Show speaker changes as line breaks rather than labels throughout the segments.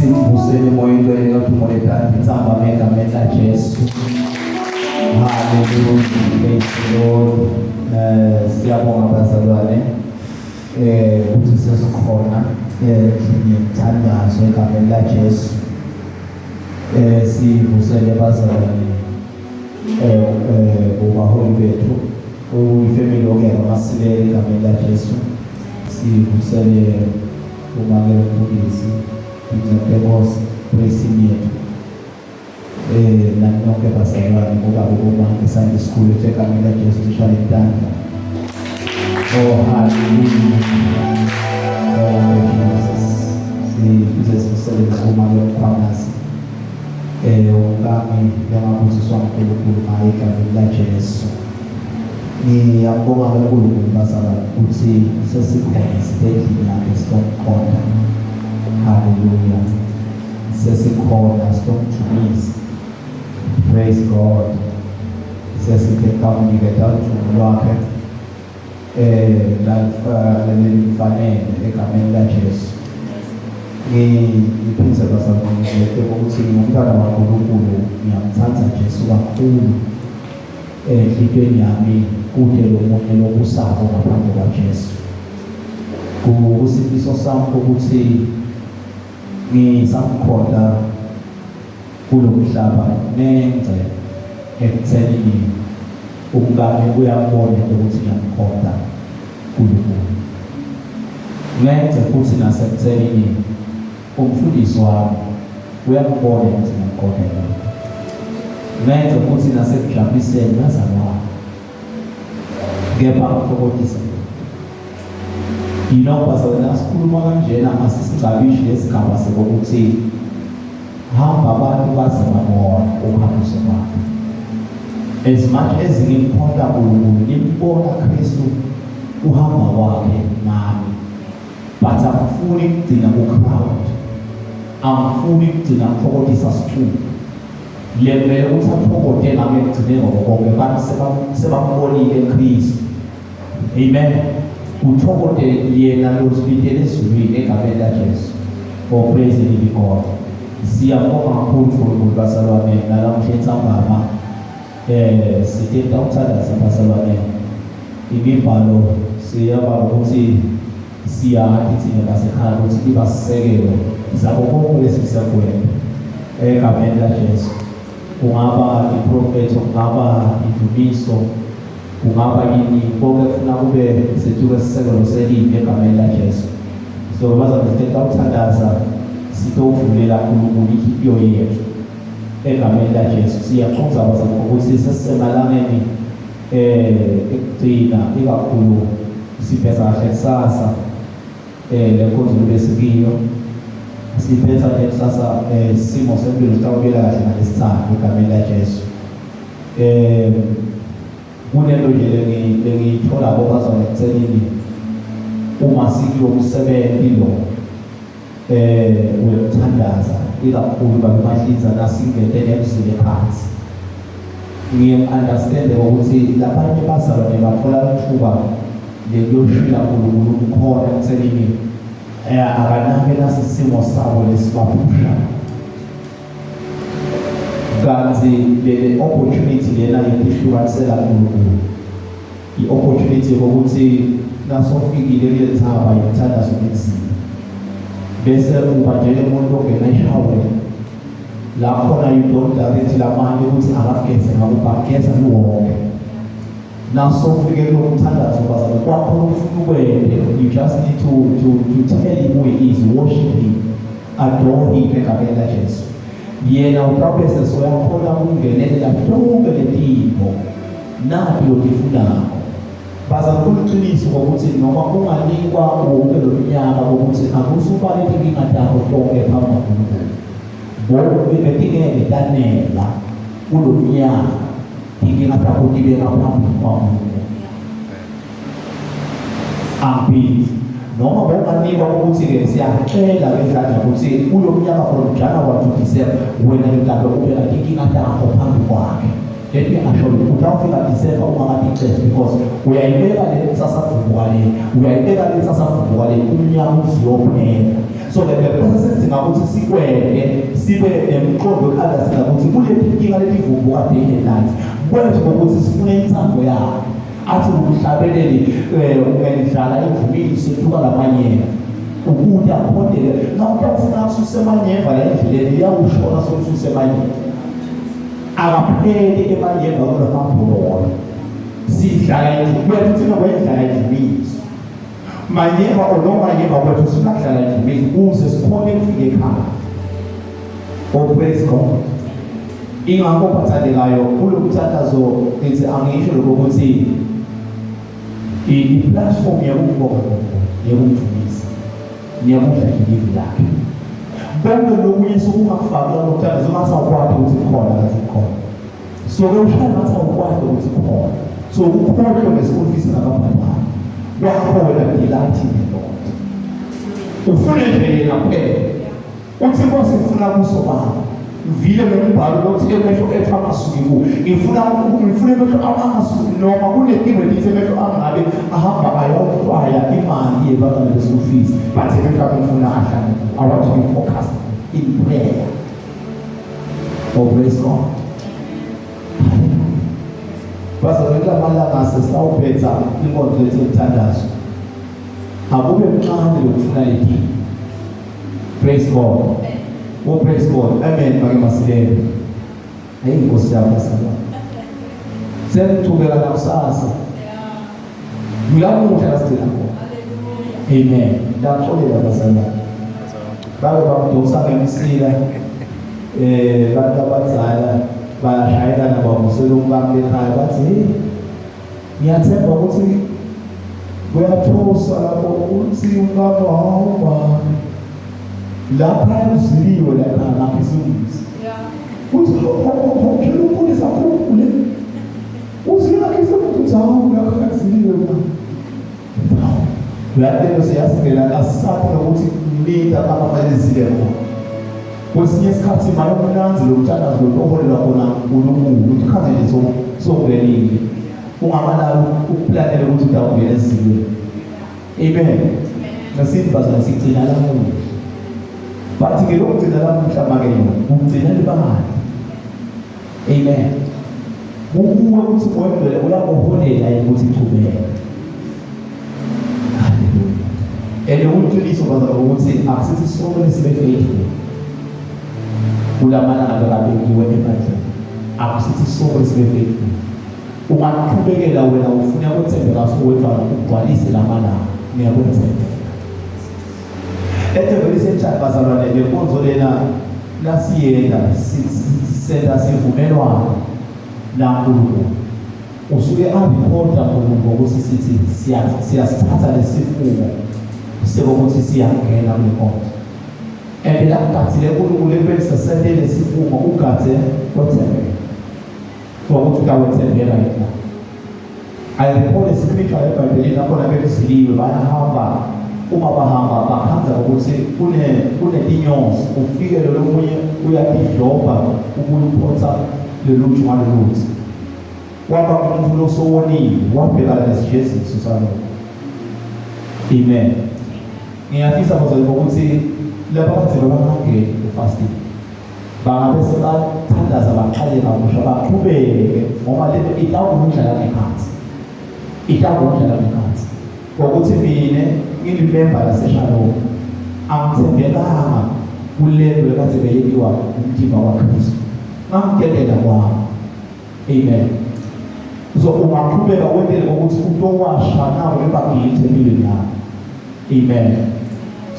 Simvusele moya ingcwele kadumo letandla itsamba egameni laJesu. Hallelujah, praise the Lord. Siyabonga bazalwane ukuthi sesikhona endlini yomthandazo egameni laJesu. Sivusele bazalwane ubaholi bethu uyifamily yonke yakaMasilela egameni laJesu. Sivusele umake umfundisi inceku praising yethu nani nonke bazalwane ngoba ubonga isandla esikhulu egameni laJesu sishaya intandla. Oh, hallelujah. Oh, Jesus. Siphinde sivusele umake umkhwanazi umkami lengabusiswa uNkulunkulu ngaye egameni laJesu. Ngiyabonga kakhulu bazalwane ukuthi sesikhona sitendlini yakhe sitomkhonta. Hallelujah. Sesikhona sitomjumisa. Praise God. Sesike tamniketa ujumo lwakhe lalifanele egameni laJesu. Ngiphinde bazalwane ngivete ukuthi ngingumntwana waNkulunkulu, ngiyamthanda Jesu kakhulu. Enhlitiyweni yami kude lomunye lobusako ngaphandle kwaJesu. Kusifiso sami ukuthi ngisamkhonta kulo mhlaba nengce ekuthenini umkami uyambona ukuthi ngiyamkhonta uNkulunkulu. Ngence futhi nasekuthenini umfundisi wami uyambona ukuthi ngiyamkhonta uNkulunkulu. Ngence futhi nasekujabuliseni bazalwane kepha ngithokozisa. You know, bazalwane, asikhuluma kanjena asisicabishi lesigaba sokuthi hamba abantu baze babone uhambiso lwakhe. As much as ngimkhonta uNkulunkulu, ngimbona Kristu uhamba kwakhe nami, but angifuni ukugcina ku-crowd, angifuni ukugcina ngithokozisa sithuba lemele ukuthi athokote ngami ekugcineni ngoba konke abantu sebambonile Kristu. Amen. Uthokote yena losibitele ezulwini egameni laJesu. Oh, praise the living God. Siyabonga kakhulu uNkulunkulu bazalwane nalamuhla entsambama. Sithe uthandaza bazalwane. Imibhalo siyaba ukuthi siyathi thina basekhaya ukuthi iba sisekelo sabo konke lesisakwenda egameni laJesu. Kungaba iprofetho, kungaba indumiso, kungaba yini, konke kufuna kube sethuke sisekelo selimi egameni laJesu. So bazalwane sithe uthandaza sitovulela uNkulunkulu inhliziyo yethu egameni laJesu. Siyaqonda bazalwane ukuthi sesisemalangeni ekugcina, ikakhulu sibheza kahle kusasa le nkonzo besikiyo siphetha nje kusasa simo sempilo sitawubuyela kahle ngalesithathu egameni laJesu. Kunento nje lengiyithola bazalwane ekuthenini uma sikulo msebenzi lo uyokuthandaza ikakhulu babemahlinza nasingete nemzini phansi, ngiye ngi-understande ukuthi labanye bazalwane bathola ithuba lekuyoshila uNkulunkulu kukhona ekuthenini akanake nasisimo sabo lesibaphusha, kanti le opportunity lena yokihlukanisela uNkulunkulu, i-opportunity yokuthi nasofikile kule ntsaba yomthandazo nenzima bese uba njengomuntu ongena eshaweni la khona you don't direct lamanye ukuthi akageze ngakuba geza liwonke. Nasofike kulo mthandazo bazalwane, kwakho ufuna ukwende, you just need to tell him who he is, worship him, adore him egameni laJesu. Yena utawubese soyakhona ukungenelela tonke letinto napi lotifunako. Bazalwane, kuliqiniso ngokuthi noma unganikwa wonke lo mnyaka kokuthi akusubale tinkinga takho tonke phambi kwaNkulunkulu, bonke betingeke tanela kulo mnyaka tinkinga takho tibeka phambi kwaNkulunkulu. Angiphizi noma bonganikwa ukuthi-ke siyacela ngedladla ukuthi kulo mnyaka from January to December wena mhlawumbe ubeka tinkinga takho phambi kwakhe. Let me assure you, utawufika December ungakaticezi because uyayibeka le kusasa vubuka le, uyayibeka le kusasa vubuka le, umnyaka uziyophela. So ke le process edinga ukuthi sikwende sibe nemqondo woku-understand ukuthi kuleti nkinga letivumbuka day and night, kwethu ukuthi sifune intsando yakhe. Athi umhlabeleli ungayidlala indumiso ethuka lamanyeva ukuthi akhondele na utawufuna kususe emanyeva la endleleni, iyawushona sokususe emanyeva, akapheli emanyeva kulohambo lolo. Sidlala kwethu thina kwendlala indumiso, manyeva or no manyeva, kwethu singadlala indumiso ukuze sikhone ukufika ekhaya. Oh, praise God. Ingakho bathandekayo, kulo mthandazo ngithi angisho lokho ukuthi i-platform yokubonga, yokumdumisa, niyakudla ilivi lakhe. Konke lokunye sokungakufaki kulo mthandazo, ngathi awukwati ukuthi kukhona, ngathi kukhona. So ke ushaya ngathi awukwati ukuthi kukhona, so ukukhohlwe nge-school fees nakabhadala kwakho wena. Delight in the Lord, ufune nje yena kuphela. Uthi, "Nkosi, ngifuna buso bakho." Ngivile lo mbhalo lothi emehlo ethu angasuki kuwo. Ngifuna emehlo angasuki, noma kunenkinga elithi emehlo angabe ahamba ayohlwaya imali yebantwana be-school fees, but emehlo ami ngifuna ahlale. I want to be focused in prayer. Oh, praise God. Bazalwane, kulamalanga sesawuphetha inkonzo yethu yomthandazo. Akube mncane lokufuna iphi. Praise God. Oh, praise God. Amen. Make masilele. Hey, Nkosi yami, bazalwane. Sengichubeka nakusasa. Ngulamuhla la sigcina khona. Amen. Ngiyaxolela bazalwane. Bake bamdonsa ngemsila bantu abadzala bayashayelana, bavusela umkami ekhaya, bathi, "Hey, ngiyathemba ukuthi kuyathosa lapho." Uthi umkami, "Hawu bani lapha kuziliwe lapha lapha isingisi." Uthi, "Phela umfundisi akhule uzila khisimusi." Uthi, "Hawu, lapha kuziliwe la." Lento siyasingena, asathi nokuthi nida abafanele zile khona. Kwesinye isikhathi imali omnanzi lo mthandazo lo oholelwa khona uNkulunkulu ukuthi khaze nje sokungenile, ungamalali ukuplanele ukuthi utawungena ezilweni. Amen. Nasithi bazalwane, sigcina lamuhla, but ke lokugcina lamuhla make ugcina libandla. Amen. Kukuwe ukuthi ngwengcwele uyakuholela yini ukuthi ichubeke. Haleluya. And ukuqiniso bazalwane ukuthi akusithi sonke sibe faithful kulamalanga bekabekiwe ebandleni. Akusithi sonke sibe faithful. Ungaqhubekela wena ufuna kwethembeka fuwedwa, ugcwalise lamalanga niyakwethembeka. Ento vele isenjani bazalwane, le nkonzo lena nasiyenda senda sivumelwano naNkulunkulu, usuke arekhoda uNkulunkulu ukuthi sithi siyasithatha lesifungo sekuthi siyangena kule nkonzo. And la kugathile uNkulunkulu ekubeni sesente lesifungo, ugadze kwethembeka ngokuthi utawethembeka yena. I recall a scripture eBhayibhelini lapho bebeziliwe bayahamba. Uma bahamba bakhanza ukuthi kunetinyosi, ufike lo lomunye uyatidlobha, ubuye uphonsa loluju ngaloluthi. Waba umuntu losowonile, wabhekana nesijeziso salokho. Amen. Ngiyafisa bazalwane ukuthi laba kade bangangeni e-fasting bangabe sebathandaza, baqale kabusha, baqhubeke, ngoba lento itawukundlala ngekhathi, itawukundlala ngekhathi ngokuthi mina ngilimemba laseShalom, angithembekanga kulento ekade beyekiwa umtimba waKristu, ngangidelela kwami. Amen. So ungaqhubeka wentele ngokuthi utowasha nawe ebagilithe empilweni yakho. Amen.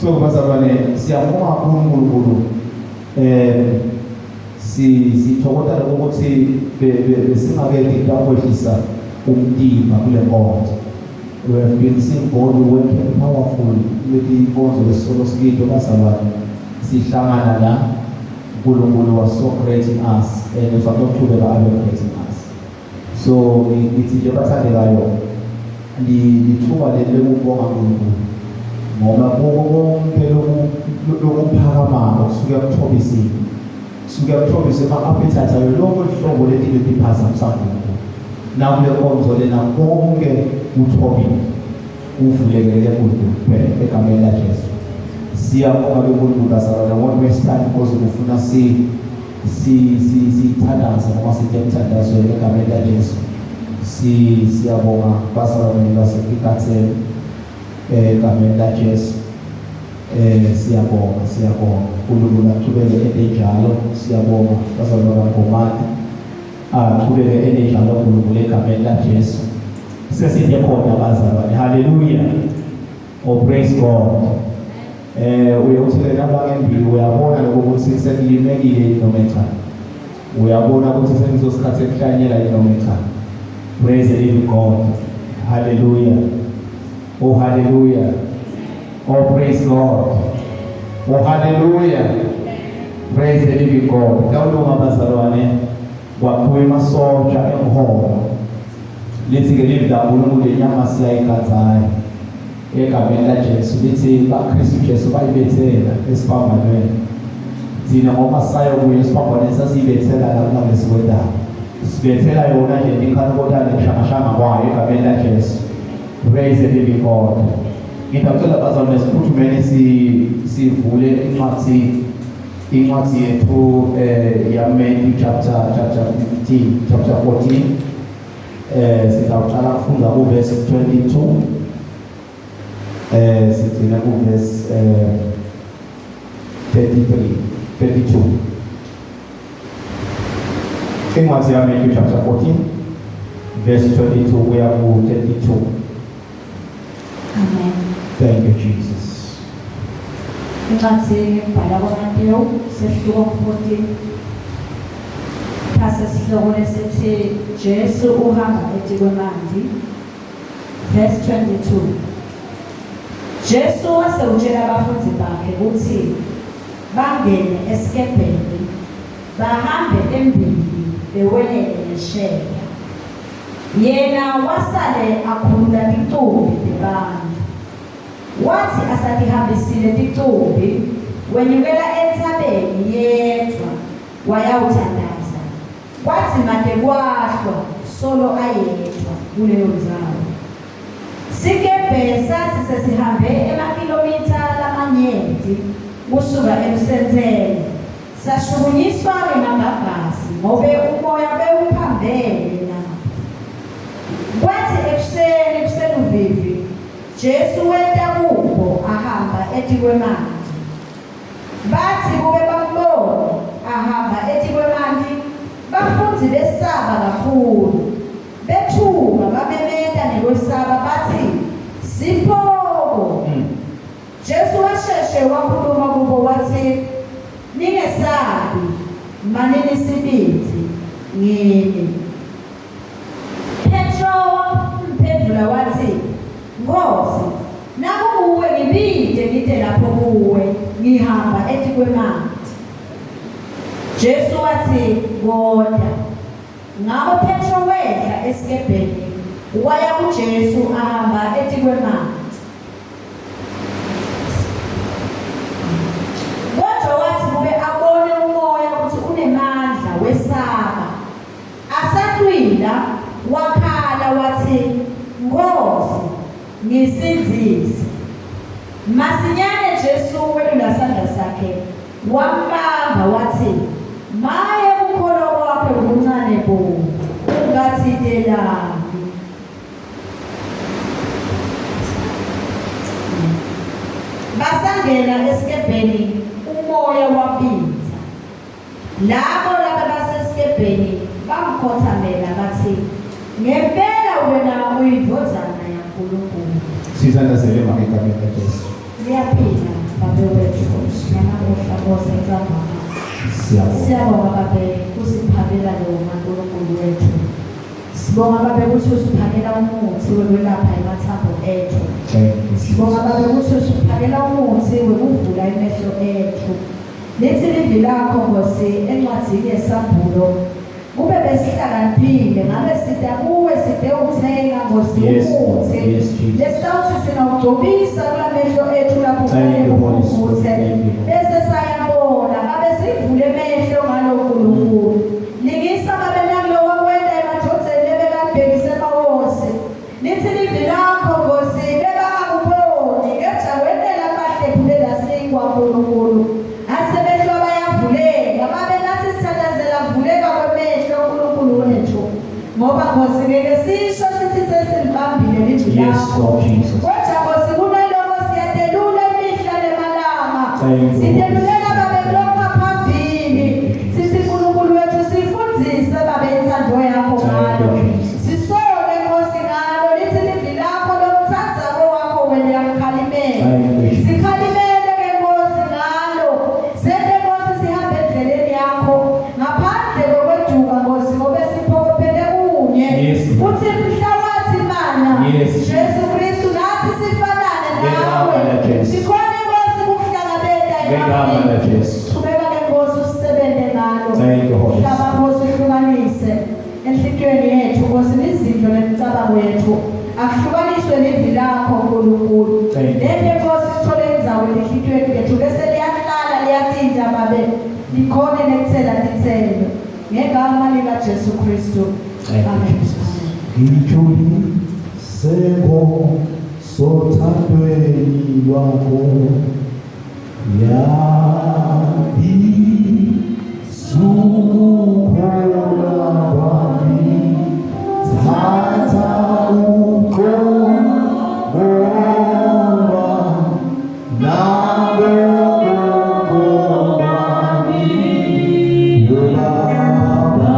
So bazalwane, siyabonga kakhulu uNkulunkulu. Si sithokoza ukuthi besingake ngidakwehlisa umtimba kule nkonzo. We have been seeing God working powerful kuleti inkonzo lesolo sikito bazalwane. Sihlangana la, uNkulunkulu was so great in us and usatochubeka abe great in us. So ngithi nje bathandekayo, lithuba leli lokubonga uNkulunkulu, ngoba konke lokuphakamayo kusuke kuthobisile, kusuke kuthobise ama-appetite ayo lonke uhlobo leti letiphazamisa uNkulunkulu. Nakule nkonzo lena konke kuthobile, kuvulekele kuNkulunkulu kuphela egameni laJesu. Siyabonga kuNkulunkulu bazalwane, won't waste time because ufuna si si si sithandaze noma sithi emthandazweni egameni laJesu. Si siyabonga bazalwane baseKikatheni egameni laJesu. Siyabonga, siyabonga. uNkulunkulu aqhubeke enjalo. Siyabonga bazalwane bakaNgomane. Aqhubeke enjalo uNkulunkulu egameni laJesu. Seside khona bazalwane. Hallelujah. Oh, praise God. Uye uthi ke nabangembili uyabona lokho ukuthi sekulimekile noma cha. Uyabona ukuthi sengizosikhathi ekuhlanyela noma cha. Praise the living God. Hallelujah. Oh, hallelujah. Oh, praise God. Oh, hallelujah. Praise the living God. Kawulunga bazalwane kwakhiwe emasotsha emholo. Lithi ke livi laNkulunkulu inyama siyayiganzayo. Egameni laJesu lithi baKristu Jesu bayibethela esiphambanweni. Thina ngoba sayo kuye esiphambanweni sasiyibethela la kulesi kwendaba. Sibethela yona nje ikhankotane kushangashanga kwayo egameni laJesu. Praise the living God. Ngiyacela bazalwane siphuthumeni sivule incwadi yethu ya Matthew chapter 15 chapter 14. Sizawuqala ukufunda ku verse 22 sigcina ku verse 33 32. Incwadi ya Matthew chapter 14 verse 22 kuya ku 32.
Amen.
Thank you, Jesus.
Incwadi yebhala kwaMateyu sehluko 14 phase sihloko lesithi Jesu uhamba etikwemanti. Verse 22. Jesu wase utshela abafundi bakhe ukuthi bangene esikebheni bahambe embili bewelele ngesheya. Yena wasale akhulula ticumbi tebantu. Wathi asatihambisile ticumbi, wenyukela entsabeni yedvwa wayawuthandaza. Kwathi made kwahlwa solo ayedvwa kuleyo ndzawo. Sikebhe sathi sesihambe emakilomitha lamanyenti kusuka elusentseni, sashukunyiswa ngemagagasi ngobe umoya bewuphambene nabo. Kwathi ekuseni kuseluvivi, Jesu weta kubo ahamba etikwemanti. Bathi kube bambone ahamba etikwemanti, bafundzi besaba kakhulu. Bethuka bamemeta ngekwesaba bathi, "Siphobo!" Jesu washeshe wakhuluma kubo wathi, "Ningesabi, manini sibindzi, ngimi." Petro wamphendula wathi, "Nkosi, nakunguwe ngibide ngide lapho kuwe, ngihamba etikwemanti." Jesu wathi, "Koda." Ngakho Petro wehla esikebheni waya kuJesu ahamba etikwemanti. Kodwa wathi kube abone umoya ukuthi unemandla wesaba. Asacwila wakhala wathi, "Nkosi, ngisindzise." Masinyane Jesu welula sandla sakhe wambamba wathi, "Maye kukholwa kwakho kuncane bo, ungathitelani." Basangena esikebheni umoya wabinza. Labo lababasesikebheni bamkhothamela bathi, "Ngempela wena uyindvodzana yaNkulunkulu."
Sithandazele mama egameni laJesu.
Liyaphila babe wethu nanamuhla Nkosi entsambama.
Siyabonga.
Siyabonga babe kusiphakela lona Nkulunkulu wethu. Sibonga babe ukuthi usiphakela umuthi wekwelapha emathambo ethu.
Thank you,
Sibonga
Jesus.
babe ukuthi usiphakela umuthi wekuvula emehlo ethu. Lithi livi lakho Nkosi encwadini yesambulo kube besihlakaniphile ngabe sida kuwe side uthenga Nkosi
Yes, Lord.
umuthi.
Yes, Jesus.
Lesitawuthi singawugcobisa kulamehlo ethu lapho
Thank you, Holy Spirit.
umuthi.
Thank you.
Bese sayabona babe sivule emehlo ngaloNkulunkulu. Lingisa babe nakulo wakwenda emadvodzeni lebekabhekise emawosi. Lithi livi lakho Nkosi bebangakuboni kepha wenela bahlephulela sinkwa. livi
Yes,
lakho.
Lord Jesus.
Kodwa Nkosi kunaloko siyatelula imihla nemalanga.
Thank you,
Sitelulela babe lokungaphambili. Sithi Nkulunkulu wethu sifundzise babe inthando yakho
Thank
ngalo.
you, Jesus.
Sisole Nkosi ngalo lithi livi lakho lomthandzako wakho wena uyamkhalimela.
Thank you, Jesus.
Sikhalimele ke Nkosi ngalo. Sente Nkosi sihambe endleleni yakho ngaphandle kokweduka Nkosi ngobe siphokophele kunye.
Yes.
Uthi mhla wathi mana
Yes.
Jesu Kristu nathi sifanane
Ngegama
nawe.
laJesu.
Sikhona Nkosi ukuhlangabeta
Ngegama
emafini.
laJesu.
Qhubeka ke Nkosi usisebenze ngalo.
Thank you, Holy
Hlaba Nkosi uhlukanise enhlitiyweni yethu Nkosi izindlo nemicabango yethu akuhlukaniswe livi lakho Nkulunkulu.
Thank you.
Lento Nkosi sithole indzawo enhlitiyweni yethu bese liyahlala liyatinta babe likhone nekuthela titselo ngegama lika Jesu Kristu.
Thank you,
Amen.
Jesus.
Ngijuliseko sothandweni lwakho yami sukukholwa kwami thatha uqobo nabo kwami yobaba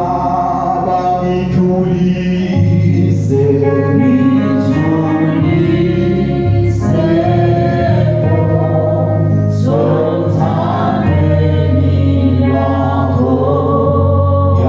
Baba ngijulise yamisa Baba Baba ngijulise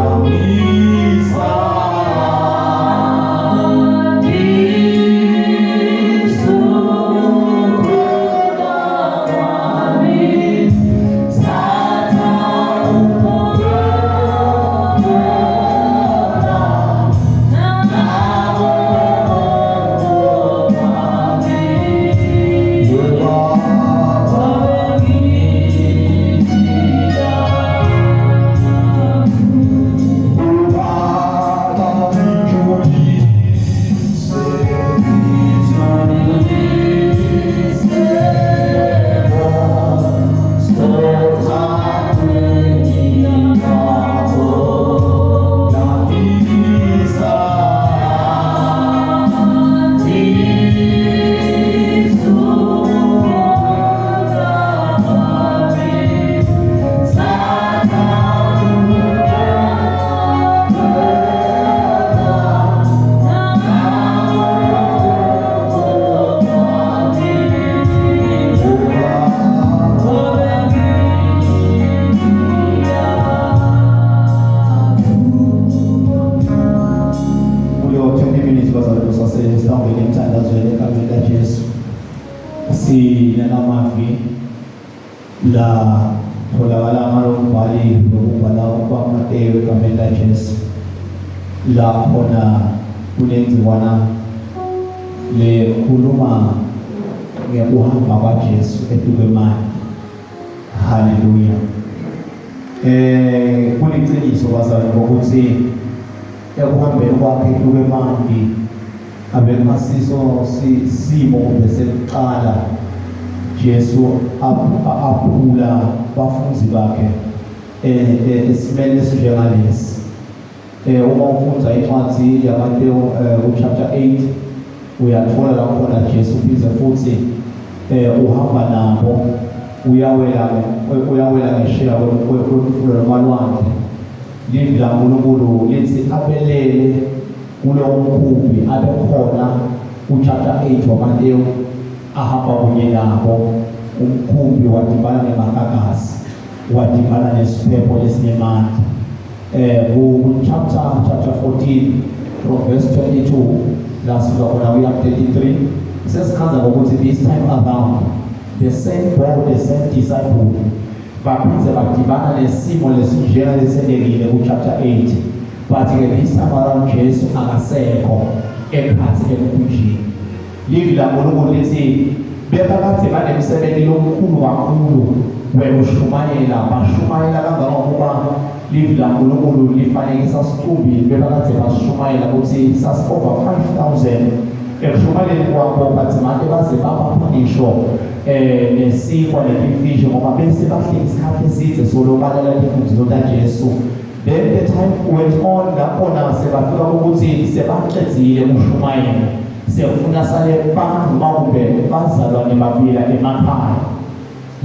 yamisa
Kuleyo 20 minutes bazalwane sase sitawungena emthandazweni egameni laJesu. Sinalamavi la tholakala ngalombhali lokubhala kwaMateyu egameni laJesu. La khona kunenziwana lekhuluma ngekuhamba kwaJesu etukwemani. Haleluya. Kuliciniso bazalwane ukuthi ekuhambeni kwakhe etukwemandi abekasiso simo kumbe sekuqala Jesu aphula bafunzi bakhe esimeni esinjengalesi. Uma ufunda incwadi yaMateyu chapter 8 uyathola la khona Jesu uphinde futhi uhamba nabo uyawela uyawela ngesheya kwemfula noma lwandle. Livi laNkulunkulu lithi abelele kulowo mkhumbi abekhona ku-chapter 8 waMateyu ahamba kunye nabo. Umkhumbi wadibana nemagagasi, wadibana nesiphepho lesinemandla. Ku chapter 14 from verse 22 la sifika khona kuya 33 sesikhanza ngokuthi this time around the same boat, the same disciple baphinde badibana nesimo lesinjenga lesenekile ku chapter 8, but ke this time around Jesu akasekho ekhathi emkhunjini. Livi laNkulunkulu lithi bebakade banemsebenzi lomkhulu kakhulu wekushumayela, bashumayela kangangokuba livi laNkulunkulu lifanekisa sicumbi bebakade bashumayela ukuthi sasi over 5000 ekushumayeleni kwabo bathi manje baze babapha ngisho nesinkwa netimfishi ngoba bese bahleli isikhathi eside solo balalela imfundiso kaJesu. Then the time went on, nakhona sebafika ukuthi sebaqedzile ushumayela, sefuna sale bantu mawumbe bazalwane babila emakhaya.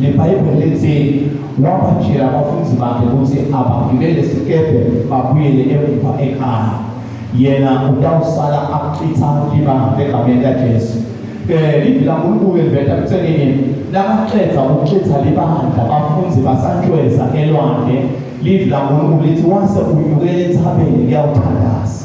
LiBhayibheli lithi wabatshela abafundi bakhe ukuthi abagibele isikebhe babuyele emuva ekhaya, yena utawusala achitha libandla egameni laJesu. Livi laNkulunkulu liveta kuthenini nakaqeda ukuchitha libandla abafundi basantshweza elwandle, livi laNkulunkulu lithi wase unyukela entsabeni kuyawuthandaza.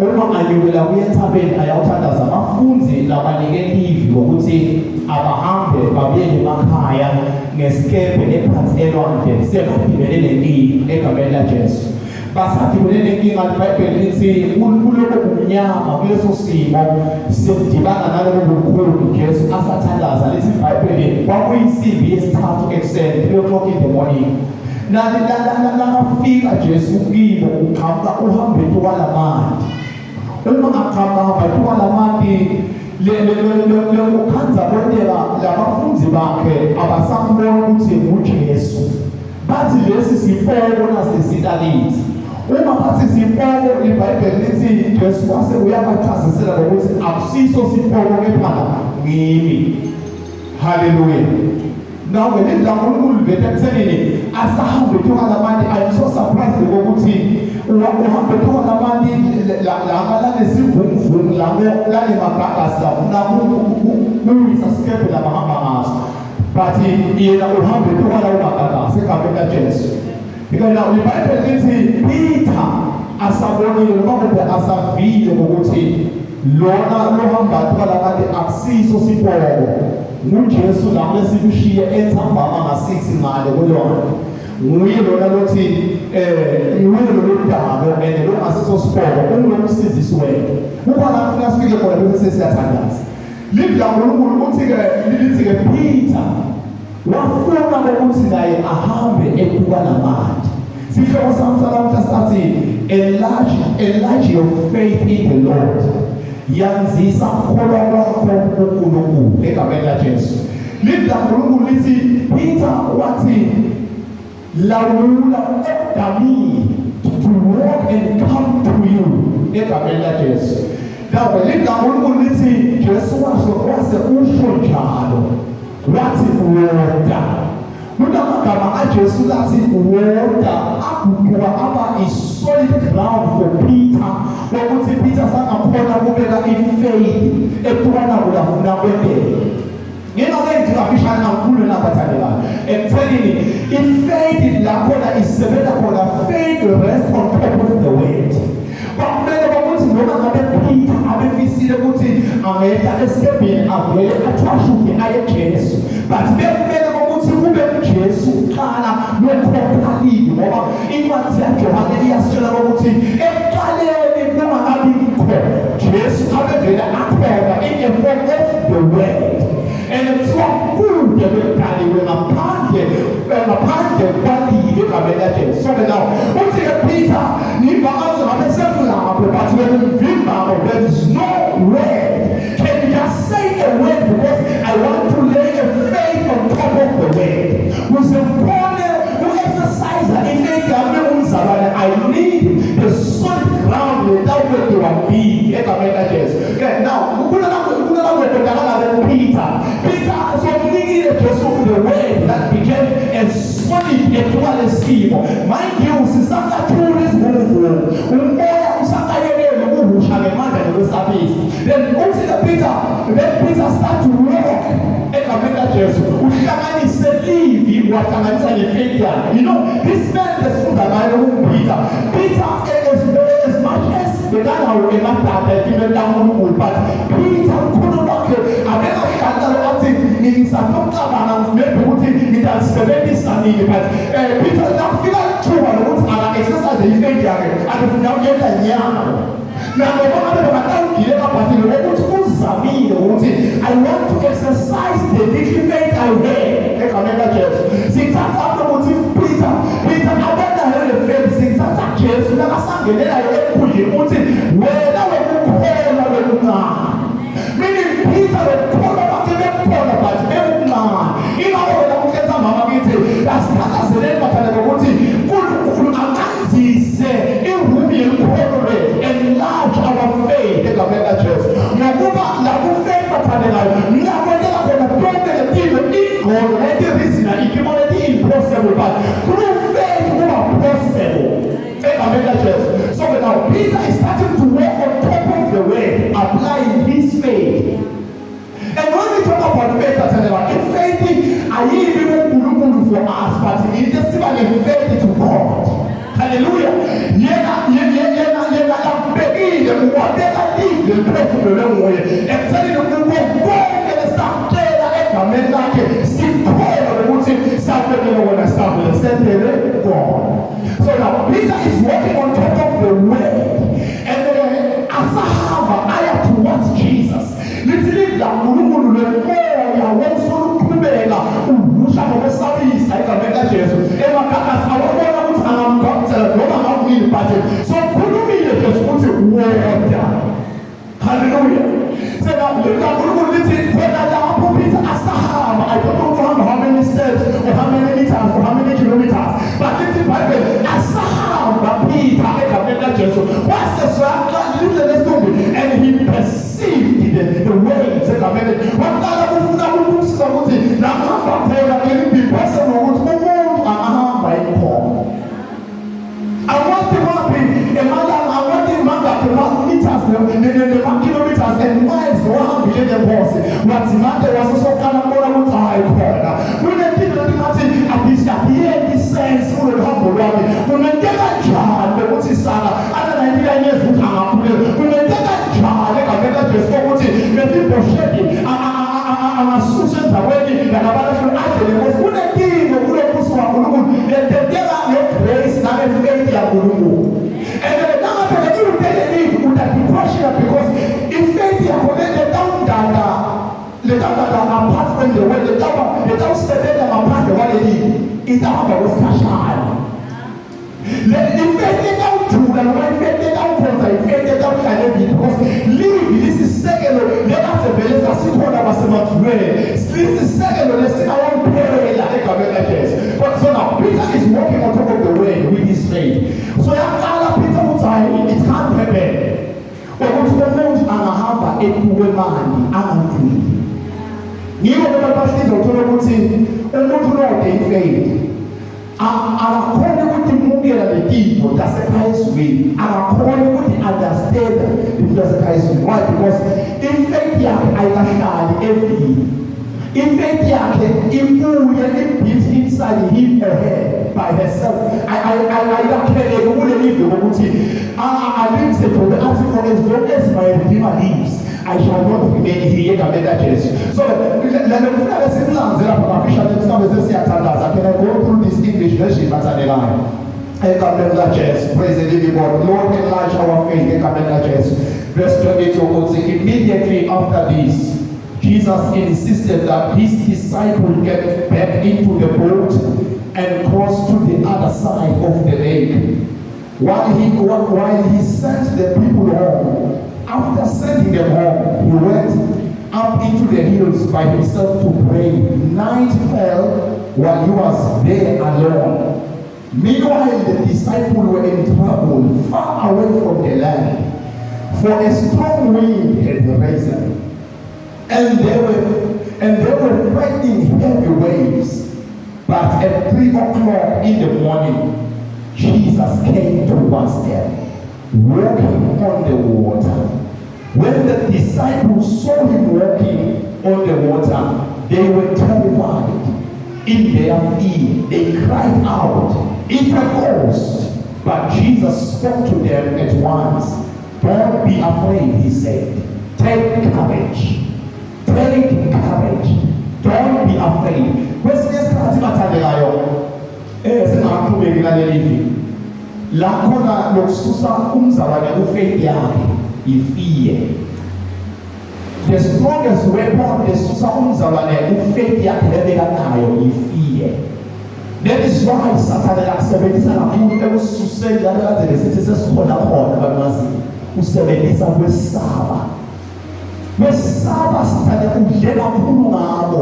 Uma anyukela kuya entsabeni ayawuthandaza, abafundi labanike livi ngokuthi abahambe babuyele emakhaya ngesikebhe ephansi elwandle, sebadibene nenkinga egameni laJesu. Basadibene nenkinga, iBhayibheli lithi kuloko kumnyama kuleso simo sekudibana naloko bukhulu Jesu asathandaza, lithi iBhayibheli kwakuyinsimbi yesithathu ekuseni, 3 o'clock in the morning. Nakafika Jesu kibo, uqhamuka uhambe etukalamanti. Uma aqhamuka etukalamanti lekukhandza kwenteka, labafundi bakhe abasambona ukuthi nguJesu, bathi lesi sipoko nasesitalithi. Uma bathi sipoko, iBhayibheli lithi Jesu wase uyabachazisela ngokuthi akusiso sipoko kepha ngimi. Haleluya. Now ngelivi laNkulunkulu liveta ekuthenini asahambe etukalamanti. I'm so surprised ngokuthi uhambe etukalamanti laba lanesivunguvungu labo lanemagagasi lafuna kuwisa sikebhe labahamba ngaso, but yena uhambe etukalawo magagasi egameni laJesu. Because now iBhayibheli lithi Peter asabonile noma kumbe asavile ukuthi lona lohamba tukalamanti akusiso sipoko, nguJesu lapho esikushiye entsambama nga-6 ngale kulona, nguye lona lothi nguye lo dabo and lo ngasiso sipoko, ungulomsindisi wethu. Kukhona kufuna sifike khona bese sesiyathandaza. Livi laNkulunkulu uthi-ke lithi-ke Peter wafuna ukuthi naye ahambe ebuka namanti. Sihloko sami salamhla sathi enlarge your faith in the Lord, yanzisa ukukholwa kwakho kuNkulunkulu egameni laJesu. Livi laNkulunkulu lithi Peter wathi lawula, order me to walk and come to you egameni laJesu. Now livi laNkulunkulu lithi Jesu washo wase usho njalo wathi woda. Kunamagama aJesu lathi woda aguquka aba i-solid ground for Peter, ukuthi Peter sangakhona ukubeka i-faith etukana kulafuna kwenteka. Ngingake ngithi kafishane kakhulu nabathandekayo ekuthenini i-faith la khona isebenza khona, faith rest on top of the word. Kwakumele ukuthi noma ngabe Peter abefisile ukuthi angehla esikebheni avele athwashuke aye Jesu, but bekumele ukuthi kube uJesu kuqala lokhokhalile, ngoba incwadi yaJohane iyasitshela ukuthi ekuqaleni kungakabikho Jesu abevele akhona in the form of the word, and kuthiwa kude bekudaliwe ngaphandle kwalive egameni laJesu. So now uthi-ke Peter ngiva aze ngabe sekulapho, but when umvimbako there is no word. Can you just say a word? Because I want to lay a faith on top of the word kuze ngikhone ku-exercise i-faith yami umzalwane. I need the solid ground letawukwenziwa ngimi egameni laJesu. Okay, now kunalapho Peter sokunikile Jesu the word that became a solid ethuka lesimo. Mind you, sisakathula isivunguvungu, umoya usakayekele ukuhusha ngemandla nokwesabisa. Then uthi ke Peter, then Peter start to walk egameni laJesu, uhlanganise livi wahlanganisa ne-faith yakhe. You know this man lesifunda ngayo unguPeter. Peter, as much as bekanawo emadada empilweni kaNkulunkulu, but Peter ukholo lwakhe abengahlali athi ngisatokucabanga maybe ukuthi ngitalisebenzisa nini, but Peter nakufika ithuba lokuthi aka-exercise i-faith yakhe, akufuna ukuyenta nyalo nangoba ngabe bekatawugile kabhathile ngokuthi uzamile ukuthi I want to exercise the little faith I have egameni laJesu. Sithatha ukuthi Peter abenayo le faith, sithatha Jesu nakasangenelayo emkhunjini uthi wena wekukholwa lokuncane, meaning Peter lokukholwa kwakhe bekukhona but bekuncane. Ingakho wena kuhletha mama kithi asithandazeleni bathanda ngokuthi uNkulunkulu akanzise. nengqondo nayiti-reason ibona ti-impossible, but through faith kuba possible egameni laJesu. So now Peter is starting to walk on top of the word, applying his faith. And when we talk about faith, bathandeka, i-faith ayibi kuNkulunkulu for us, but into siba ne-faith to God. Hallelujah. Yena akubekile, wabeka live liphefumulelwe nguye ekuthenini kuko konke lesakutshela egameni lakhe, sikholwe ukuthi sakubekele kona, savele sendele kona. So now Peter is walking on top of the word, and then asahamba aya towards Jesus, lithi livi laNkulunkulu lomoya wawusoluqhubeka uvusha ngokwesabisa egameni kaJesu. Emagagasi awabona ukuthi angamgqamthela noma angamnini, but sokhulumile Jesu ukuthi woda. Hallelujah. So now livi laNkulunkulu lithi khona lapho Peter asahamba, I don't know how many steps or how many meters or how many kilometers, but lithi iBhayibheli asahamba Peter egameni kaJesu wase lithi lesithombe, and he perceived the waves egameni. Waqala kufuna ukusiza ukuthi la kuhamba khona, can it be possible ukuthi umuntu angahamba ikhona? Awathi waphi emalanga, awathi mangakhi ma-meters nema-kilometers and miles nowahambile nenkosi, wathi manje wasesoqala kubona ukuthi hayi, khona kunempilo letingathi akuyenzi sense kulolu hambo lwami. Kungenteka njani ukuthi saka ana-99 years ukuthi angakhulelwa? Kungenteka njani egameni kaJesu ukuthi Mefibhosheti angasusa endaweni yakabalahlo adle lenkosi? Kunenkinga kulo mbuso waNkulunkulu lententeka nge-grace nange-faith yaNkulunkulu. And then nangabe iwutelelivi utati-question, because i-faith yakho letawundanda, letawundanda apart from the way, letawusebenza ngaphandle kwalelivi, itahamba kwesikhashana. Le i-faith etawujula noma i-faith etawukhonza, i-faith etawuhlala evini, because livi lisisekelo lekade vele sasikhona kwasemajulweni, lisisekelo lesingawuphela egameni laJesu. But so now Peter is walking on top of the word with his faith. So yaqala Peter ukuthi hayi, it can't happen ukuthi umuntu angahamba etukwemani angagcini. Ngiko ke bahliza uthola ukuthi umuntu lode i-faith akakhoni ukuthi imukela letinto tasekhaya ezulwini, akakhoni ukuthi understand izinto zasekhaya ezulwini. Why? Because i-faith yakhe ayikahlali evini. I-faith yakhe ibuye i-built inside him or her by herself, ayikakheleki kuleli live kokuthi alimsejobe athi, "For as long as my Redeemer lives, I shall not remain here," egameni laJesu. So le ngifuna ke sikulanze lapha kafishane, mhlawumbe sesiyathandaza. Can I go through this English version, bathandekayo, egameni laJesu? Praise the living God. Lord, enlarge our faith egameni laJesu. Verse 22 uthi, "Immediately after this, Jesus insisted that his disciple get back into the boat and cross to the other side of the lake while he sent the people home. After sending them home, he went up into the hills by himself to pray. Night fell while he was there alone. Meanwhile, the disciples were in trouble far away from the land, for a strong wind had risen, and they were fighting heavy waves. But at 3 o'clock in the morning, Jesus came towards them, walking on the water. When the disciples saw him walking on the water, they were terrified. In their fear, they cried out, 'It's a ghost!' But Jesus spoke to them at once. 'Don't be afraid,' he said. 'Take courage. Take courage. Don't be afraid.'" Kwesinye isikhathi, bathandekayo, singaqhubeki naleli viki la khona lokususa umzalwane ku-faith yakhe i-fear. The strongest weapon esusa umzalwane ku-faith yakhe lebekanayo i-fear. That is why Sathane akusebenzisa kakhulu ekususeni lana kade lesithi sesikhona khona bantu, usebenzisa kwesaba. Kwesaba, Sathane udle kakhulu ngabo,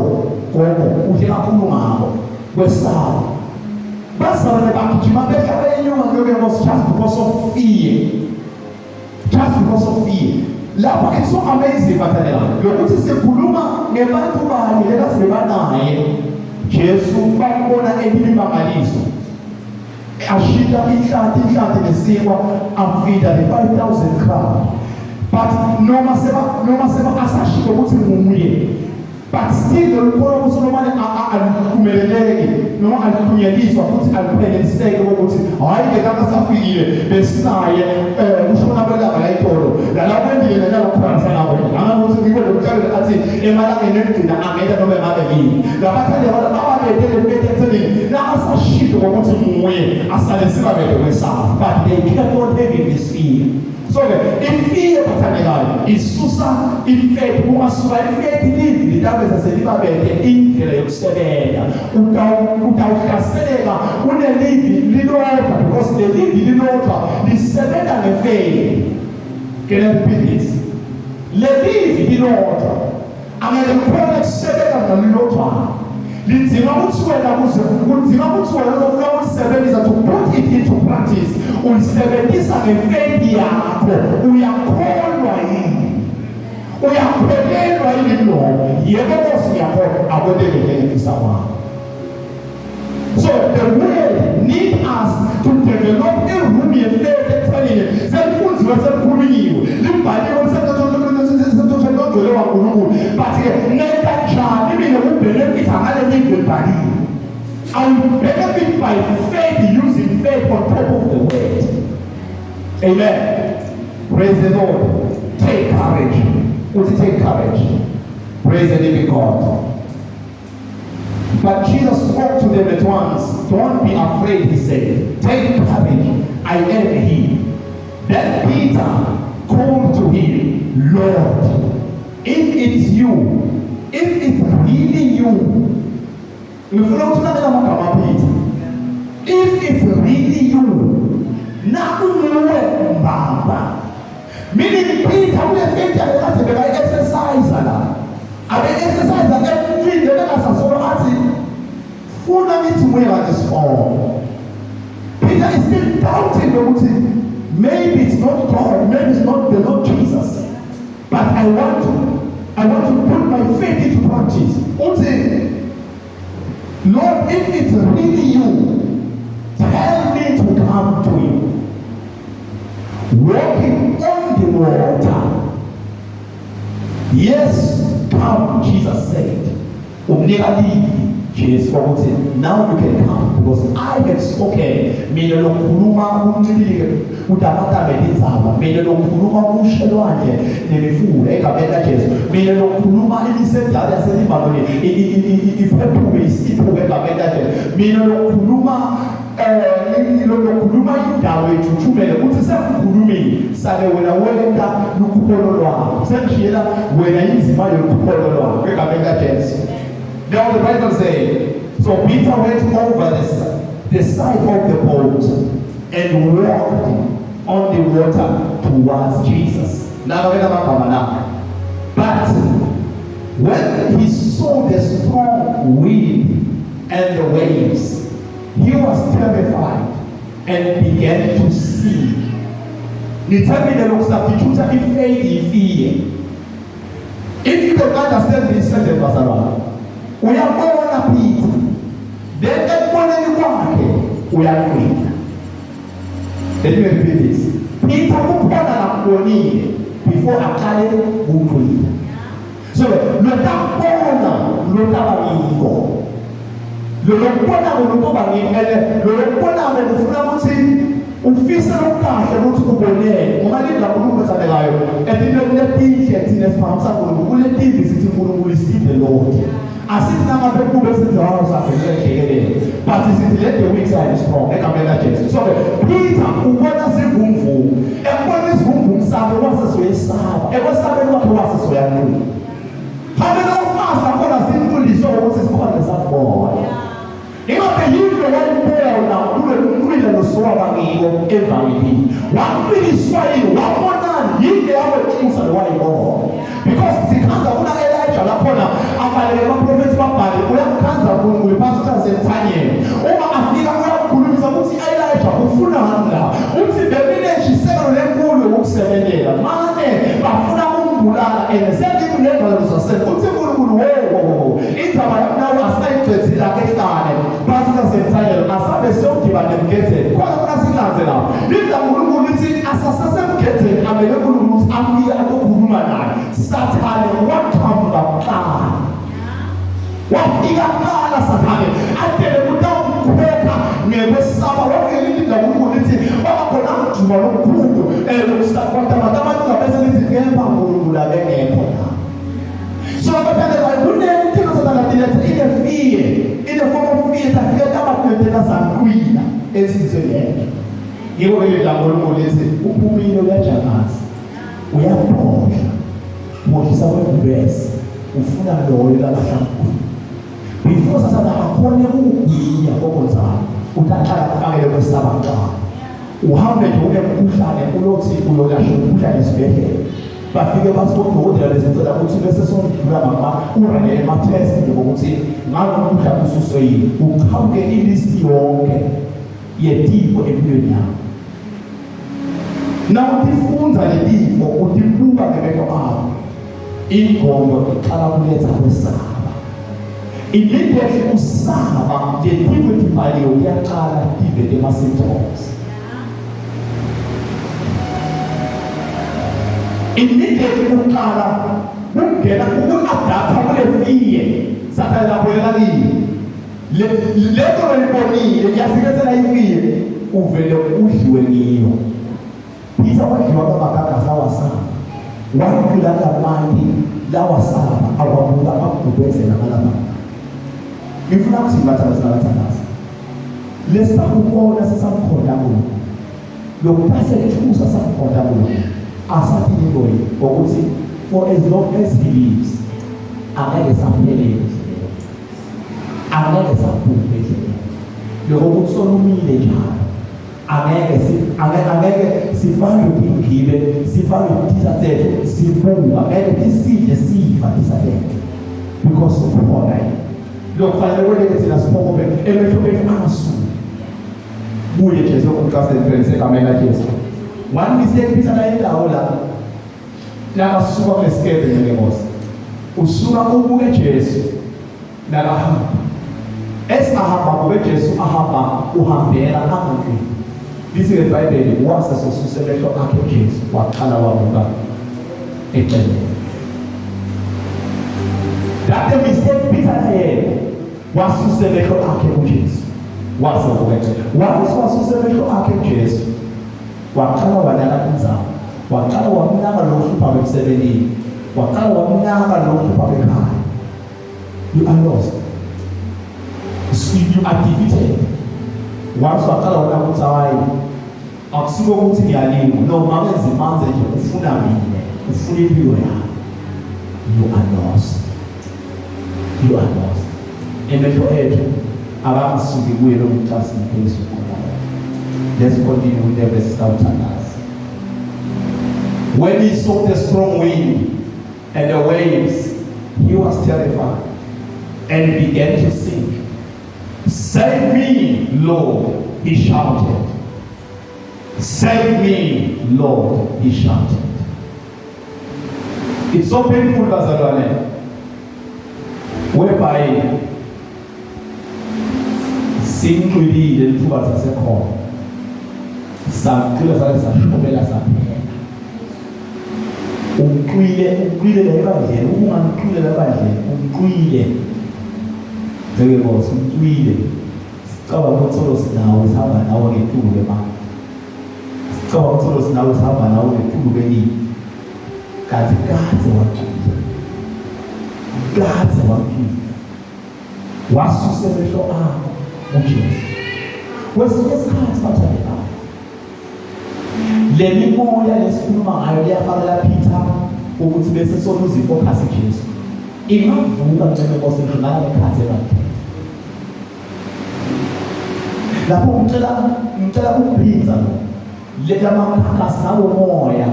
gogo, udle kakhulu ngabo kwesaba. Bazalwane bagijima behla benyuka ngeke, just because of fear, just because of fear. Lapha it's so amazing, bathandekayo, lokuthi sikhuluma ngebantu banye lekade bebanaye. Jesu bambona elimangaliso ashintsha inhlanti inhlanti nesinkwa afida the 5000 crowd, but noma seba asashintsha ukuthi nguye, but still lolukholo kusolomane aluphumeleleki noma aluphunyelliswa futhi aluphelelliseki ukuthi hhayi-ke nakasafikile besinaye kushona kwelanga layitolo lalakwendile nalalokhona sanakwena angakuthi ngiko lomtshalo athi emalangeni ekugcina angenta noma ngabe yini labathande ababede le faith ekuthenini nakasashido ngokuthi nguye asale sibabede kwesaba, but they kept on having this fear. So-ke i-fear, bathandekayo, isusa i-faith. Kungasuka i-faith, livi litabeza selibabede indlela yokusebenza. Utawuhlaseleka unelivi lilodwa because lelivi lilodwa lisebenza nge-faith. Can I repeat this? Lelivi lilodwa angeke kukhona kusebenza nalilodwa. Linzima ukuthi wena kuze kunzima ukuthi wena lokufuna ukulisebenzisa, to put it into practice, ulisebenzisa nge-faith yakho. Uyakholwa yini? Uyakholelwa yini lokho? Yebo Nkosi, ngiyakholwa, akwenteke njengefisa kwakho. So the word need us to develop i-room ye-faith ekuthenini selifundiwe, selikhulunyiwe, libhaliwe semthethweni ogcwele waNkulunkulu, but-ke nenta njani mina ku-benefitha ngale livi elibhaliwe? I will benefit by faith, using faith on top of the word. Amen. Praise the Lord. Take courage. Uthi take courage. Praise the living God. But Jesus spoke to them at once. "Don't be afraid," he said. "Take courage. I am he." Then Peter called to him, "Lord, if it's you, if it's really you," ngifuna ukuthi unake amagama Peter. "If it's really you," nakunguwe mbamba. Meaning Peter kule faith yakhe kade bekayi-exercise la. Abe-exercise emntwini bengasasolo athi funa ngithi nguye kade sibona. Peter is still doubting ukuthi maybe it's not God, maybe it's not the Lord Jesus. But I want to put my faith into practice. Uthi, "Lord, if it's really you, tell me to come to you walking on the water." "Yes, come," Jesus said. Umnika livi Jesu ukuthi now you can come because I have spoken. Mina lokukhuluma kumncibilike utamatame tindzaba. Mina lokukhuluma kushe lwandle nemifula egameni laJesu. Mina lokukhuluma imisedala yaseLibanoni iphephuke isiphuke egameni laJesu. Mina lokukhuluma lokukhuluma indawo ethuthumele uthi sekukhulumile sale wena wenta lukholo lwakho, sengishiyela wena inzima yokukholo lwakho egameni laJesu. Now the Bible says, so Peter went over the side of the boat and walked on the water towards Jesus. Now but when he saw the strong wind and the waves, he was terrified and began to sink. Ngithembile loku-substitute i-faith i-fear. If you can understand this sentence, bazalwane, uyabona Peter, then ekuboneni kwakhe uyaqina. Let me repeat this. Peter kukhona lakubonile before aqale ukuqina. So lotakubona lotaba ngiko. Lo lokubona lotoba ngiko and lo lokubona kufuna ukuthi ufise lokukahle ukuthi ubonele ngoba livi laNkulunkulu ethandekayo etintweni letinhle thina siphakamisa uNkulunkulu, kuletimbi sithi uNkulunkulu is still the Lord. Asithi nangabe kube sithi hawu savelele jikelele, but sithi let the weak say I am strong egameni laJesu. So Peter ubona sivunguvungu, ekubona isivunguvungu sakhe wase soyesaba, ekwesabeni kwakhe wase soyanqina. How many of us akhona simfundiswe ukuthi sikhona sakubona? Ingabe yini wayibona kulolu losuwaba ngiko evangelini? Waqiniswa yini? Wabonani? Yini yakwethusa lowayibona? Because sikhanza kuna Elijah lakhona abaleke abaprofethi babhale, uyamkhanza uNkulunkulu phansi usemthanyeni. Uma afika uyakhulumisa ukuthi Elijah ufunani la? Uthi beminetshisekelo lenkulu yokusebenzela. Mane bafuna ukumbulala and sengikunemvalo zasele. Uthi uNkulunkulu wo wo wo. Indzaba yami nawe asinayiqeda. egcwethile lakhe ehlane bafika semthanyelo asabe siyodibana emgedzeni khona funa silanze lapho lithi laNkulunkulu lithi asasesemgedzeni amele uNkulunkulu ukuthi afike atokhuluma naye. Sathane waqhamuka kuqala, wafika kuqala Sathane atele kutawukhwetha ngekwesaba. Wafike lithi laNkulunkulu lithi baba khona mduma lomkhulu kodwa abantu ngabese lithi kepha uNkulunkulu abengekho la. So abathandekayo kunento Sathane atilethe ine-fear, ine-form of fear tafika tabakwetela zanqwila ensinzweni yakhe. Yiko ke laNkulunkulu lithi uphumile uyajakaza uyabhodla bhodlisa kwebhubesi ufuna loyo lalahlamkhulu before Sathane akhone ukugwinya kokonzalo utaqala kufakele kwesaba kuqala. Uhambe nje unemkhuhlane uyothi uyolashwa umkhuhlane esibhedlela, bafike bathi kodokotela lesicela ukuthi bese sondlula mama urane ema-test nje ngokuthi ngalo mkhuhlane ususwe yini, uqhamuke ilist yonke yetifo empilweni yakho. Nawutifundza letifo utibuka ngemehlo akho, ingqondo iqala kuletha kwesaba. Immediately usaba letifo etibhaliwe kuyaqala tivete ema-symptoms. Immediately uqala kungena uku-adapta kule fear Sathane labulela kini lento lolibonile iyasikethela ifear, uvele udliwe ngiyo. Peter wadliwa kamagagasi awasaba, waqila lamanti lawasaba awabuka akugubezela ngalapha. Ngifuna ukuthi bathandazi nabathandazi lesakubona sisamkhonda kulo lokuphase lethusa samkhonda kulo asathi ingoyi ukuthi for as long as he lives angeke saphelele endleleni, angeke sabhubhe endleleni. Lokho ukuthi solumile njalo angeke si angeke angeke sibanjwe ingibe, sibanjwe tisa zethu sibuka, ngeke tisidle sifa tisa tethu because ukhona yena. Lokufanele kweleke thina siphokope emehlo ethu angasuki kuye Jesu umqaseni egameni laJesu. One mistake Peter nayendawo la nakasuka kulesikebhe njengenkosi usuka ubuke Jesu nakahamba esahamba kube Jesu ahamba uhambela angaqini. Lithi iBhayibheli wase sosuse emehlo akhe Jesu waqala wabuka eceleni. That the mistake Peter yena wasuse emehlo akhe kuJesu wase wabuka eceleni. Once wasuse emehlo akhe kuJesu waqala wanaka inzalo, waqala wamnaka lo hlupha emsebenzini, waqala wamnaka lo hlupha ekhaya. You are lost, you are defeated. Once waqala wona ukuthi hayi akusiko ukuthi ngiyalingwa no makenze manze nje ufuna mina ufuna impilo yami, you are lost, you are lost. Emehlo ethu akangasuki kuye lo mcasi phezulu. Let's continue with the verse sawuthandaza. When he saw the strong wind and the waves, he was terrified and began to sink. "Save me, Lord," he shouted. "Save me, Lord," he shouted. It's so painful, bazalwane, whereby sinqwilile lithuba sasekhona saqila sale sashobela saphela. Umqwile umqwile la ebandleni, ungamqwile la ebandleni umqwile ngeke boss umqwile. Sicabanga ukuthi solo sinawo sihamba nawo ngetulu ke ma sicabanga ukuthi solo sinawo sihamba nawo ngetulu belini kanti kadze wacwila, kadze wacwila wasuse emehlo akho kuJesu. Kwesinye isikhathi bathandekayo le mimoya lesikhuluma ngayo liyafakela Peter ukuthi bese soluza ifocus Jesu ingavuka ncebe Nkosi ngisho nalekhathi ebandleni lapho ngicela ukuphinza lo lelamakhakhasi nalomoya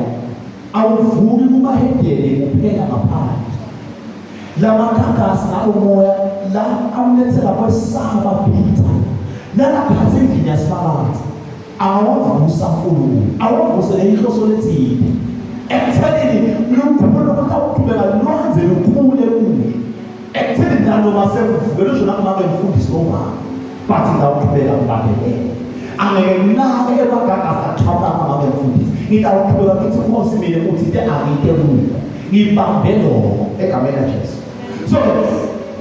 awuvuki kubahedeni kuphela ngaphandle. Lamakhakhasi nalomoya la amlethela kwesaba Peter nalaphathi endlini yasimakade awavusa uNkulunkulu awavuse leyinhloso lethile ekuthenini lukhulu lokutawuqhubeka lwanze lukhule kuye ekutheni naloba noma sekuvukela usho nami ngabe ngifundise lomama but ngawuqhubeka ngibambelele angeke nginake emagagasi aqhamuka ngabe ngifundise ngitawuqhubeka ngithi Nkosi mina uthi into angiyite kuyo ngibambe lokho egameni laJesu. So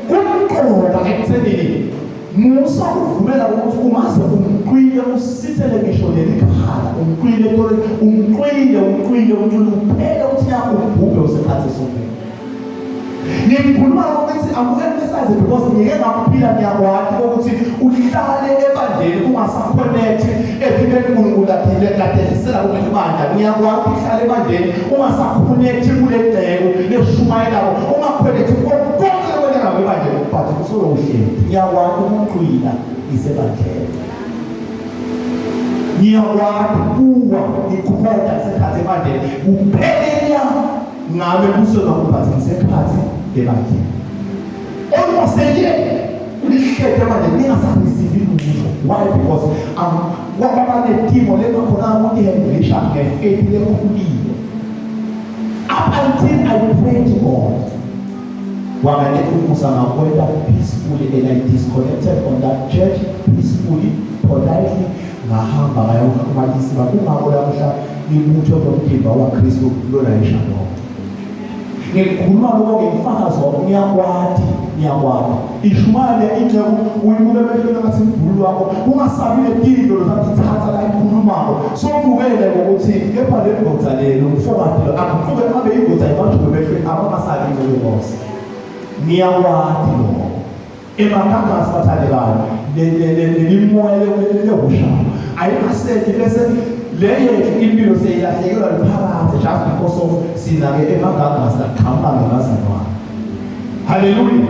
kumqoka ekuthenini musa ukuvumela ukuthi ungaze umqwile usithele ngisho nelikhala umqwile umqwile umqwile umqwile uphele uthi yakubhubhe usekhathi sokuphela. Ngikhuluma ngokuthi aku-emphasize because ngike ngakuphila ngiyakwati ukuthi uhlale ebandleni ungasaconnect ephileni uNkulunkulu aphile kadehlisela kuleli bandla. Ngiyakwati uhlale ebandleni ungasaconnect kule ngcebo leshumayelako ungaconnect konke okwenzeka ebandleni but usolo uhleli. Ngiyakwati ukuqina isebandleni. Ngiyakwati kuwa ngikhona isikhathi ebandleni kuphela ngabe kusuka kuphathi ngisekhathi ebandleni. Almost a year lihlete ebandleni ningasareceive lutho. Why? Because kwaba netimo lengakhona ukuyihandlisha ngefaith lekhulile. Up until I prayed to God. Wangaletha umusa ngakwenta peacefully and I disconnected on that church peacefully, politely. Ngahamba ngayoxhumanisa kungako lamhla ibutho lomtimba waKristu lona ishalom. Ngikhuluma lokho ngimfakazi wakho ngiyakwati ngiyakwati. Ishumayele inceku uyibuke emehlweni ngathi umbhulu wakho ungasabi netinto lozatithatha la ikhulumako. Sobukele ngokuthi kepha le ndoda le lo mfowethu lo akuqhube abe indoda ebajube emehlweni abangasabi inkosi. Ngiyakwati lokho. Emagagasi bathandekayo lemimoya lehushayo ayikaseti bese le yethu impilo seyilahlekelwa liphakade just because of sina-ke emagagasi aqhamuka ngebazalwane. Hallelujah.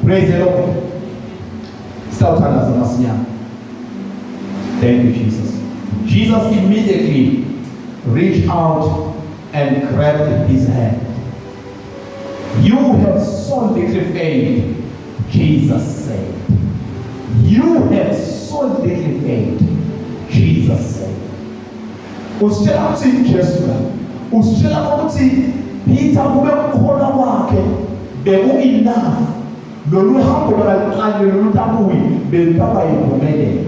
Praise the Lord. Sitawuthandaza masinyane. Thank you, Jesus. Jesus immediately reached out and grabbed his hand. You have so little faith, Jesus said. You have so little faith, Jesus said. Usitshela ukuthi Jesu la. Usitshela ukuthi Peter kube ukukholwa kwakhe beku enough. Lolu hambo lwaluqalile lolu tabuyi belutaba yimpumelelo.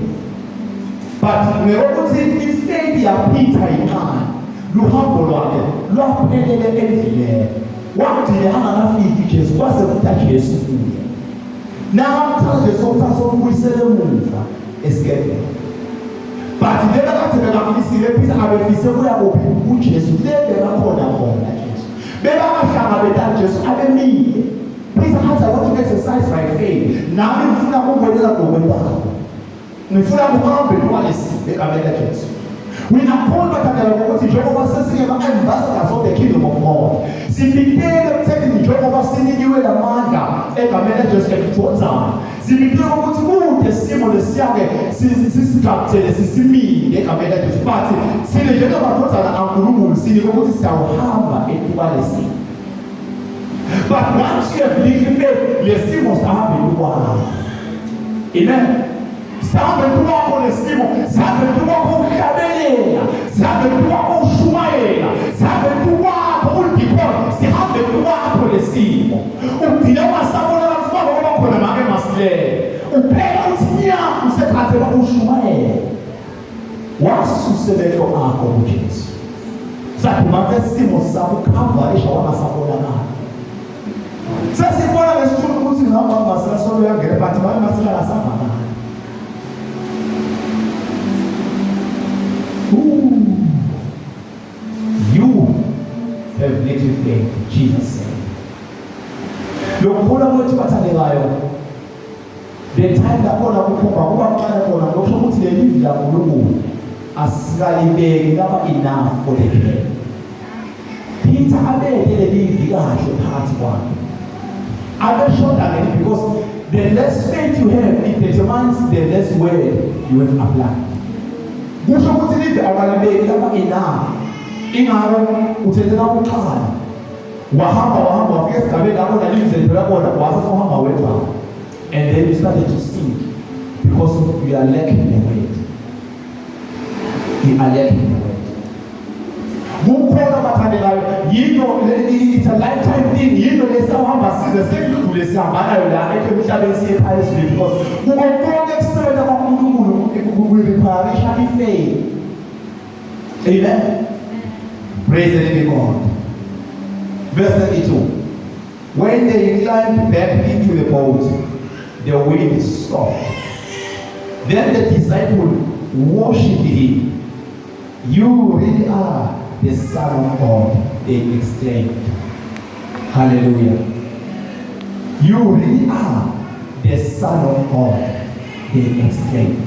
But ngeyokuthi ifaith ya Peter iqala luhambo lwakhe lwaphelele endleleni. Wagcina angakafiki Jesu kwase kutha Jesu kuye. Nakamthatha Jesu uthatha umbuyisele emuva esikebheni. But lena kade bekafisile Peter abefise kuya kuphi kuJesu le bekakhona khona Jesu. Bebangahlangabetani Jesu abemile. Peter athi I want to exercise my faith. Nami ngifuna ukubonela ngokwentaba. Ngifuna ukuhambe kwalesi egameni laJesu. We are called bathandela ngokuthi njengoba sesingema-ambassadors of the kingdom of God. Sibikele ekutheni njengoba sinikiwe lamandla egameni laJesu ekuthotsana. Sibikele ukuthi kude simo lesiyake sisigabthele sisimile egameni laJesu. But sine njengamadodana aNkulunkulu sinike ukuthi siyawuhamba etuba lesimo. But once you have little faith, lesimo sihambe kwakho. Amen. Sihambe kwakho lesimo, sihambe kwakho uhlabelela, sihambe kwakho ushumayela, sihambe kwakho udikhona, sihambe kwakho lesimo. Ugcina ungasabona ukuthi baba kwaba khona make masilele. Uphela uthi nya usekhathe ushumayela. Wasuse mehlo akho kuJesu. Sathi manje isimo sakho cover isho wangasabonakala. Sesibona ngesithunzi ukuthi ngihamba ngasela solo yangena but manje masila asavakala. You have little faith, Jesus said. Lokukholwa kwethu bathandekayo the time lakhona kukhomba kuba kuqala khona ngokusho ukuthi leli livi laNkulunkulu asikalibeki laba enough for the journey. Peter abeke leli livi kahle phakathi kwakhe. Abeshoda ngeli because the less faith you have it determines the less word you have applied. Kusho ukuthi livi akalibeki laba enough. Ingako uthethela uqala. Wahamba wahamba wafika esigabeni lapho nalivi liphelele khona wase sohamba wedwa. And then you started to sink because you are lacking the word. You are lacking the word. Kukhona bathandekayo yinto it's a lifetime thing yinto lesawuhamba size sekudlule. Lesihamba nayo la emhlabeni siye ekhaya ezulwini, because kuko konke kusebenza kwaNkulunkulu kurequirisha ifaith. Amen. Praise the living God. Verse 32. When they climbed back into the boat, the wind stopped. Then the disciple worshipped him. "You really are the Son of God," they exclaimed. Hallelujah. "You really are the Son of God," they exclaimed.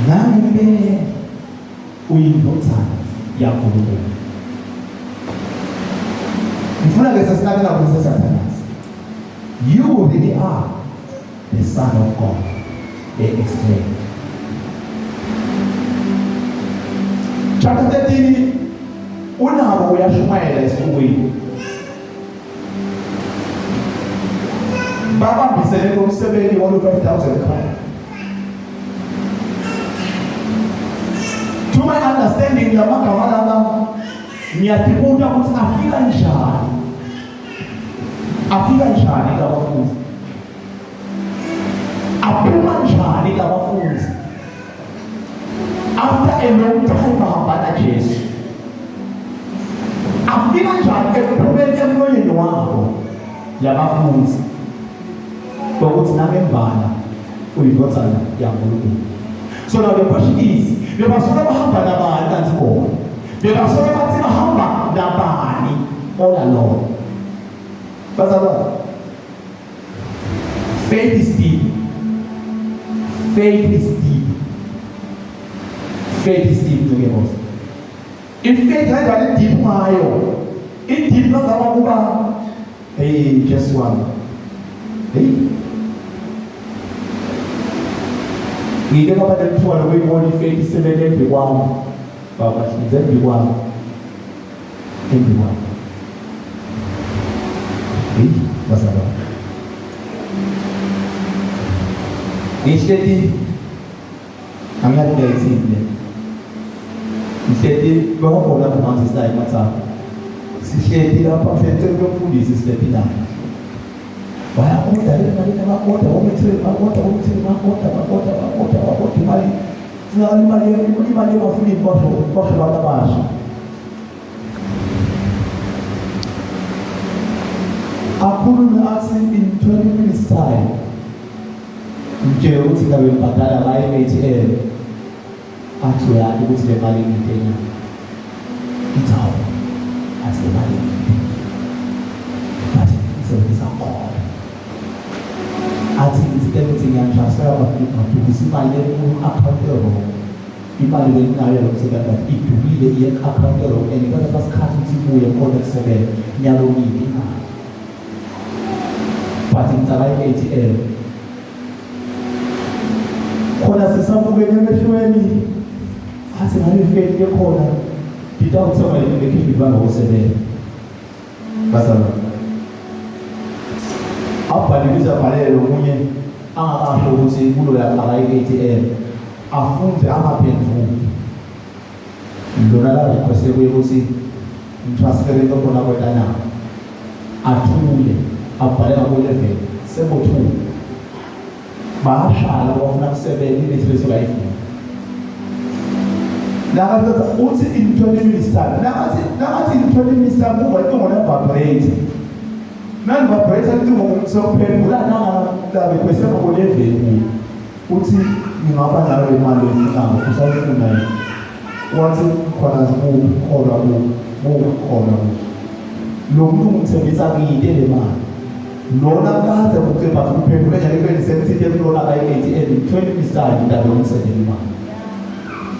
Nangempela uyindodana yaNkulunkulu. Ngifuna ke sesinake lapho sesathandaza. "You really are the Son of God," they exclaimed. Chapter 13, unabo uyashumayela esixukwini. Babambisene komsebenzi walo 5000 ekhaya. To my understanding, lamagama lama ngiyatibuta ukuthi afika njani, afika njani labafundi, aphuma njani labafundi after a long time bahamba naJesu. Afika njani ekuphumeni emlonyeni wabo labafundi ukuthi nangembala uyindodana yaNkulunkulu? So now the question is, bebasuke bahamba nabani kanti bona? Bebasuke bathi bahamba nabani all along? Bazalwane, faith is deep. Faith is deep. Faith is deep. Ntoke, ifaith kanjani deep ngayo? I-deep kangaka kuba, hey, Jesu wami, hey, ngike ngaba nethuba lokuyibona ifaith isebenza embi kwami, baba hlinze embi kwami, embi kwami. Hey, bazalwane, ngihleli, angiyazi ngiyayithini le. Ngihleli bakhona lapho manje, silayi emathanga, sihleli lapha, ngihleli kumfundisi, sihleli naye, baya-order le mali, ba-order bo-material, ba-order bo-material, ba-order, ba-order, ba-order, ba-order imali, funakala imali, imali emafulini, basho, basho abantu abasha. Akhulume athi in 20 minutes time, ngitshele ukuthi ngabe ngibhadala ngayo i-ATM. Athi uyati ukuthi le mali ngiyitenya. Ithi hawu, athi le mali ngiyite, but ngisebenzisa khona. Athi ngithe ukuthi ngiyatransfera, ngadukisa imali ku-account e-wrong. Imali benginayo lokusebenza but idukile, iye ku-account e-wrong, and kwathatha isikhathi ukuthi ibuye khona kusebenza. Nyalo ngiyiphi imali, but ngicala i-ATM khona, sisabukene emehlweni. Athi ngale faith ekhona ngitawuthenga le khiphi bangokusebenza. Bazalwane, abhale ibizo, abhalele lomunye angakasho ukuthi kulo yaqala i-ATM, afunde, angaphenduli. Lona la request kuye ukuthi ngitransfer into khona kwenta na, athule, abhale ngabo-11 sebo-2, bayashala bafuna kusebenza imithi bese bayifuna. Nakathatha uthi in 20 minutes time, nakathi, nakathi in 20 minutes time, kuva icingo la-vibrate. Nali-vibrate icingo, siyophendula nangala request ngabo-11 kuye, uthi ngingaba nayo le mali oyifunayo, usayifuna yini? Wathi khona kukholwa, kukholwa lo muntu ngithembisa ngiyite le mali lona kade kucebha kuphendule njalo ekubeni semthinte kulona kayi-ATM in 20 minutes time indaba yomsendela imali.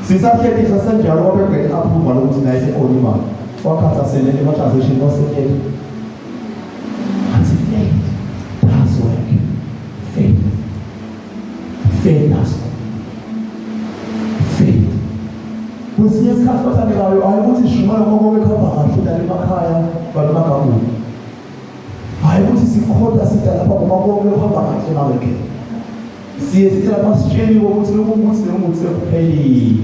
Sisahleli sasenjalo, kwabe kungene approval ukuthi naye sekhona imali, wakhatha senele ama-transaction wasekele. Athi faith does work. Faith, faith does work. Faith kwesinye isikhathi, bathandekayo, hayi ukuthi sishumela konke kuhamba kahle la emakhaya balemagabuli, hayi ukuthi sikhonta sida lapha ngoba konke kuhamba kahle mawekhe. Siye sithi lapha sitsheliwe ukuthi lokhu ukuthi nokuthi sekuphelile.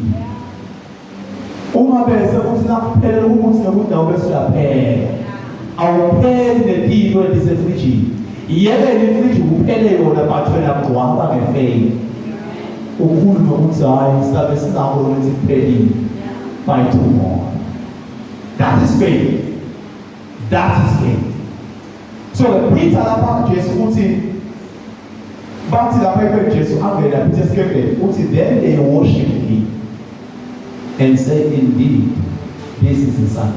Uma bese kuthi nakuphelela ukuthi nokuthi nawe bese uyaphela, awupheli nempilo elisefrijini. Yeke ifriji kuphele yona, but wena gcwaba ngefaith. Ukhulume ukuthi hayi, sizabe sinako ukuthi kuphelile by tomorrow. That is faith. That is faith. So Peter lapha, Jesu uthi, bathi lapha ekwe Jesu angena Peter esikebheni, uthi then they worship him and say, "Indeed, this is the Son."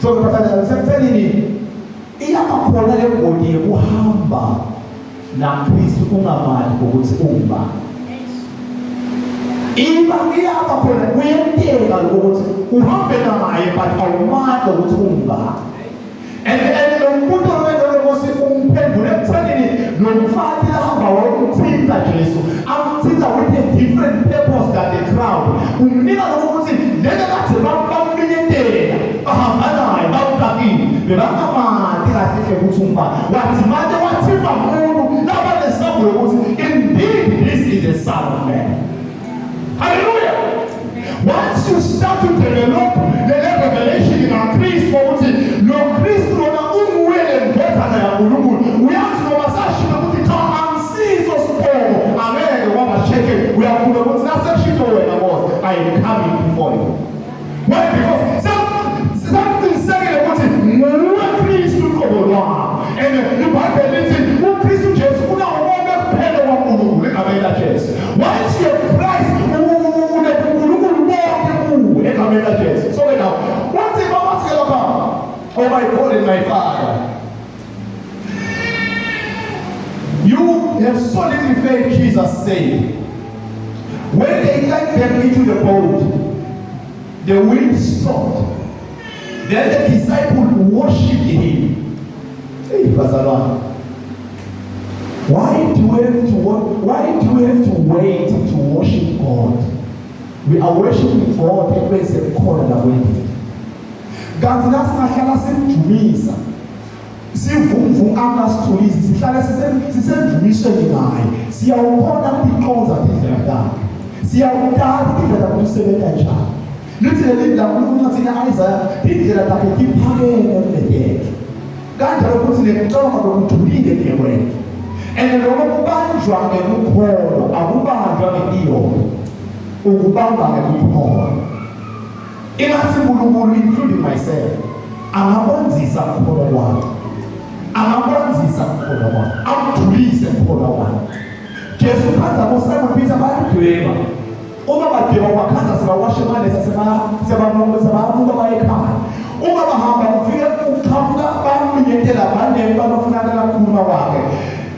So ngiphathana sekuthenini, iyabakhona le ngodi yokuhamba naKristu ungamali ukuthi ungubani. Iba iyaba khona, kuyenteka ukuthi uhambe naye but awumali ukuthi ungubani. And lo mbuto lomenzele Nkosi umphendule ekuthenini lo mfati lahamba wayomthinta Jesu, amthinta with a different purpose than the crowd. Umnika lokho ukuthi lento kade bamminyetela, bahamba naye, bamkakile, bebangamati kahle hle ukuthi ungubani. Wathi manje wathimba muntu labanesambulo ukuthi indeed this is the Son of Man. Hallelujah. Once you start to develop the revelation in our Christ ukuthi lo Kristu lona unguye le ndodana yaNkulunkulu, uyazi noma sashilo ukuthi cha, angisiso siphongo, angeke wabasheke, uyakhuluma ukuthi naseshilo wena Nkosi, I am coming before you. Why? Because sekuqinisekile ukuthi nguwe Kristu uqobo lwakho. And iBhayibheli lithi uKristu Jesu unawo konke kuphela kwaNkulunkulu egameni laJesu. Once you have Christ, uneNkulunkulu bonke kuwe egameni laJesu. So now, uthi babathi lapha, "Oh my God and my Father, you have so little faith," Jesus said. When they climbed back into the boat, the wind stopped. Then the disciple worshipped him. Hey, bazalwane. Why do we have to wait to worship God? We are worshiping God ekubeni sekukhona la kwendile. Kanti nasingahlala simdumisa, sivumvum angasithulisi, sihlale sisendumisweni ngaye, siyawukhona ukuqonza indlela takhe, siyawuthatha indlela ukuthi usebenza njani. Lithi leli laNkulunkulu encwadini ya-Isaya, indlela takhe tiphakeme kunetethu, kanjalo futhi nekucabanga lokujulile kunekwethu. And lokho kubanjwa ngekukholwa, akubanjwa nge-theory, ukubamba ngekukholwa. Ingathi uNkulunkulu, including myself, angabonzisa ukukholwa kwami, angabonzisa ukukholwa kwami, akujulise ukukholwa kwami. Jesu khanza boSimon Peter bayadweba. Uma badweba, bakhanza sebawasha emanetha, sebamuka baye ekhaya. Uma bahamba, ufike uqhamuka baminyetela banengi babafunakala kukhuluma kwakhe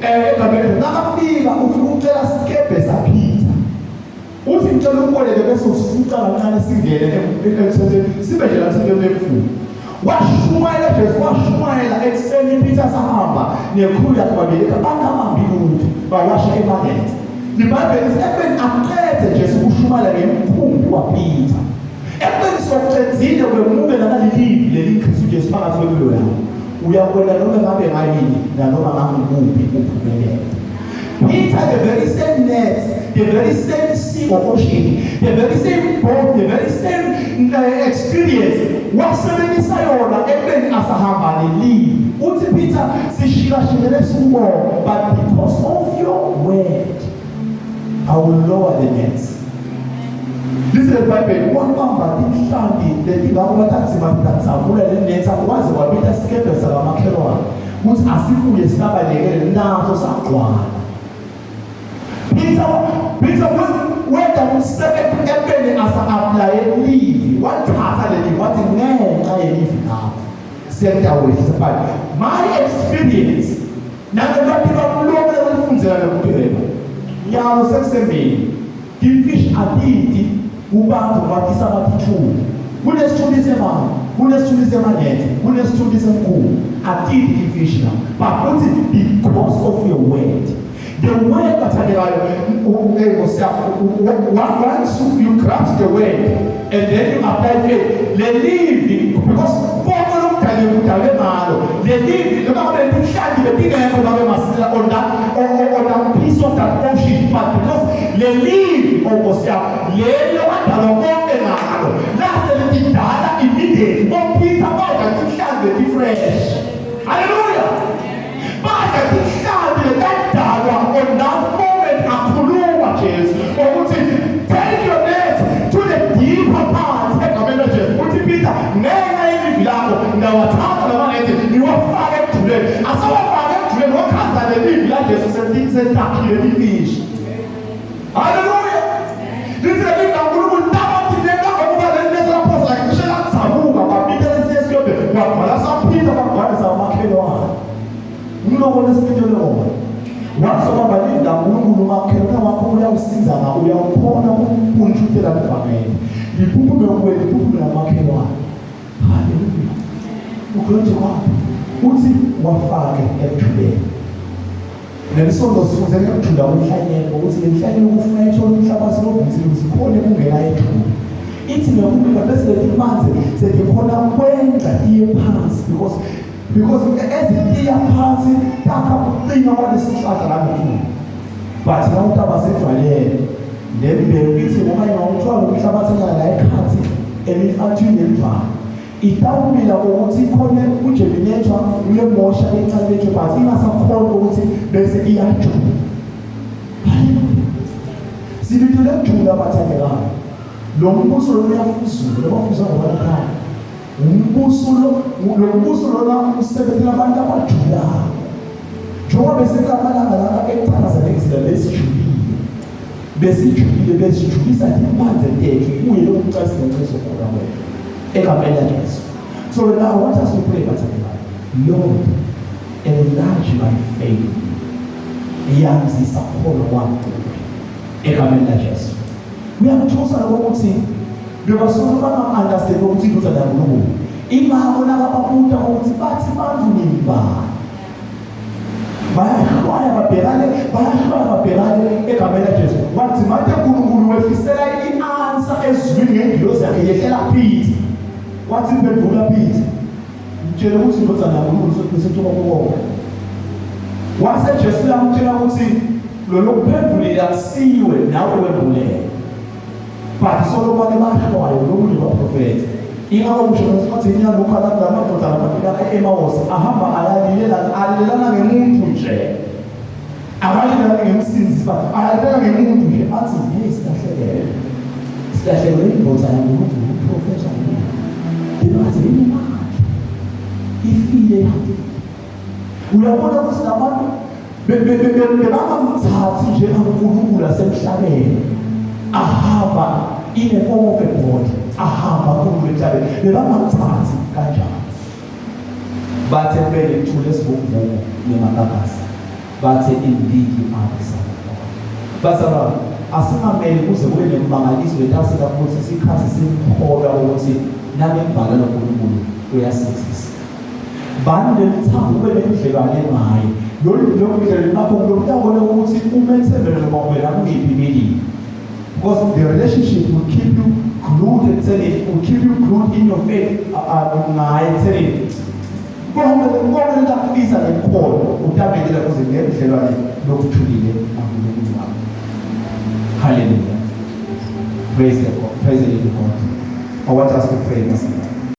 egameni. Nakafika, ufike ucela sikebhe saPeter, uthi ngicela ukuboleke bese usifuca kancane singene emthethweni, sibe nje la thina lemfula. Washumayela Jesu, washumayela ekuseni. Peter sahamba nekhulu yakhe babili, bangabambi lutho, bawasha emanethe. Libhayibheli lithi ekubeni aqede Jesu kushumayela ngemkhumbi waPeter, ekubeni sokucedzile kwemukela nalelivi leli Kristu Jesu phakathi kwempilo yakho, uyakwela noma ngabe ngayini nanoma ngangukuphi uphumelele. Peter, the very same net, the very same sea or ocean, the very same boat, the very same experience, wasebenzisa yona ekubeni asahamba nelivi. Uthi Peter, sishikashikele sukubona, but because of your word, I will lower the nets. Listen, iBhayibheli wabamba tinhlanti letingako batatsima tadzabula le netha, waze wabita sikebhe sakamakhelwane ukuthi asibuye sikabalekele naso sagcwala. Peter wenda umsebenzi ekubeni asa-applye livi, wathatha leli wathi ngenxa yelivi lakho siyakutawehla. But my experience nangelwati lwami lonke lolufundzela lokudweba nyalo sekusembili, timfishi atiti kubantu batisa batithuli. Kunesithuli semali, kunesithuli semanethe, kunesithuli semkhulu, atiti timfishi la, but uthi because of your word, the word bathandekayo. Once you grasp the word and then you apply faith, le livi, because konke lokudalwe kudalwe ngalo le livi, noma ngabe tinhlanti betingekho babe masila on that piece of that ocean, but because le livi, oh Nkosi yami, lelo wadalwa konke ngalo, lase litidala immediately. BoPeter badla tinhlanti letifresh. Hallelujah. Badla tinhlanti. setakhile lifishi. Haleluya. Lithi leli kaNkulunkulu tabathileka ngokuba leli leso laphosa lakhe cishe ladzabuka babita lesinye siyobe kwagcwala saphitha kwagcwalisa umakhelwane. Umloko lesibitele kona. Wasobamba livi laNkulunkulu umakhelwane wakho uyawusiza nga uyawukhona ukuntshutela livangeli. Liphuphume kuwe liphuphume namakhelwane. Haleluya. Ukhuluma kwakho. Uthi wafake ekuthuleni. Lelisonto sifunze ngokujula kwenhlanyelo ukuthi le nhlanyelo kufuna ithole umhlabathi lovunzile ukuthi khona kungena ejula. Ithi ngokubika bese letimanzi setikhona kwenza iye phansi because ezitiya phansi takha kuqina kwalesihlahla la ngethula. But nawutaba sejwayele le mbewu ithi noma ingawuthwala umhlabathi la ekhathi emifathwini yemvalo itawumila ukuthi ikhone kujeminethwa kule mosha encane lethu but ingasakhona ukuthi bese iyajula. Haleluya. Sibitele kujula abathandekayo. Lo mbuso lo uyafuzula, lo bafuza ngoba umbuso lo lo mbuso lona usebenzela abantu abajulayo. Njengoba besekamalanga lana ekuchaza lezila lesijulile. Besijulile besijulisa impande tethu kuye lokucasa ngezokhona kwethu. Egameni laJesu. So now I want us to pray bathandekayo. Lord, enlarge my faith. Yanzisa kholo kwami kuwe. Egameni laJesu. Kuyangithusa lokho ukuthi bebasuke banga-understand ukuthi indodana yaNkulunkulu. Ingakho nakababuta ukuthi bathi bantu nibani. Bayahlwaya babhekane, bayahlwaya babhekane egameni laJesu. Wathi manje uNkulunkulu wehlisela i-answer ezulwini ngengilosi yakhe yehlela Peter. Wathi phendula Peter. Mtshele ukuthi indodana yaNkulunkulu sesuka kuwona. Wase Jesu uyamtshela ukuthi lo lokuphendulile akusiwe nawe wembulele. But solomane bahlwayo lomunye baprofethi. Ingakho kusho ngesikhathi inyanga ukhala lamadoda lamabili akhe eMawosi ahamba ayalilela alilelana ngemuntu nje. Akalilelana ngemsindisi but ayalilela ngemuntu nje athi hey silahlekelwe. Silahlekelwe indodana yaNkulunkulu uprofethi waNkulunkulu. Ibathi imali ifile. Uyabona ukuthi labantu bebangamthathi njengaNkulunkulu asemhlabeni ahamba in a form of a body ahamba uNkulunkulu emhlabeni bebangamthathi kanjalo. Bathe kumele kuthule esivunguvungu nemagagasi. Bathe indeed you are the Son of God. Bazalwane asingameli kuze kube nemangaliso letasika ukuthi isikhathi simkholwa ukuthi nangembala loNkulunkulu uyasithisa. Bani lelithambo ube nebudlelwane ngaye. Lolu budlelwane bakho lobutawubona ukuthi umethembele noma uvela kuyiphi imililo. Because the relationship will keep you glued ekuthenini, will keep you glued in your faith ngaye ekuthenini. Konke konke lekufisa ngekukholwa utabekela kuze ngebudlelwane lobuthulile naNkulunkulu wakho. Hallelujah. Praise the God. Praise the living God. I want us to pray this.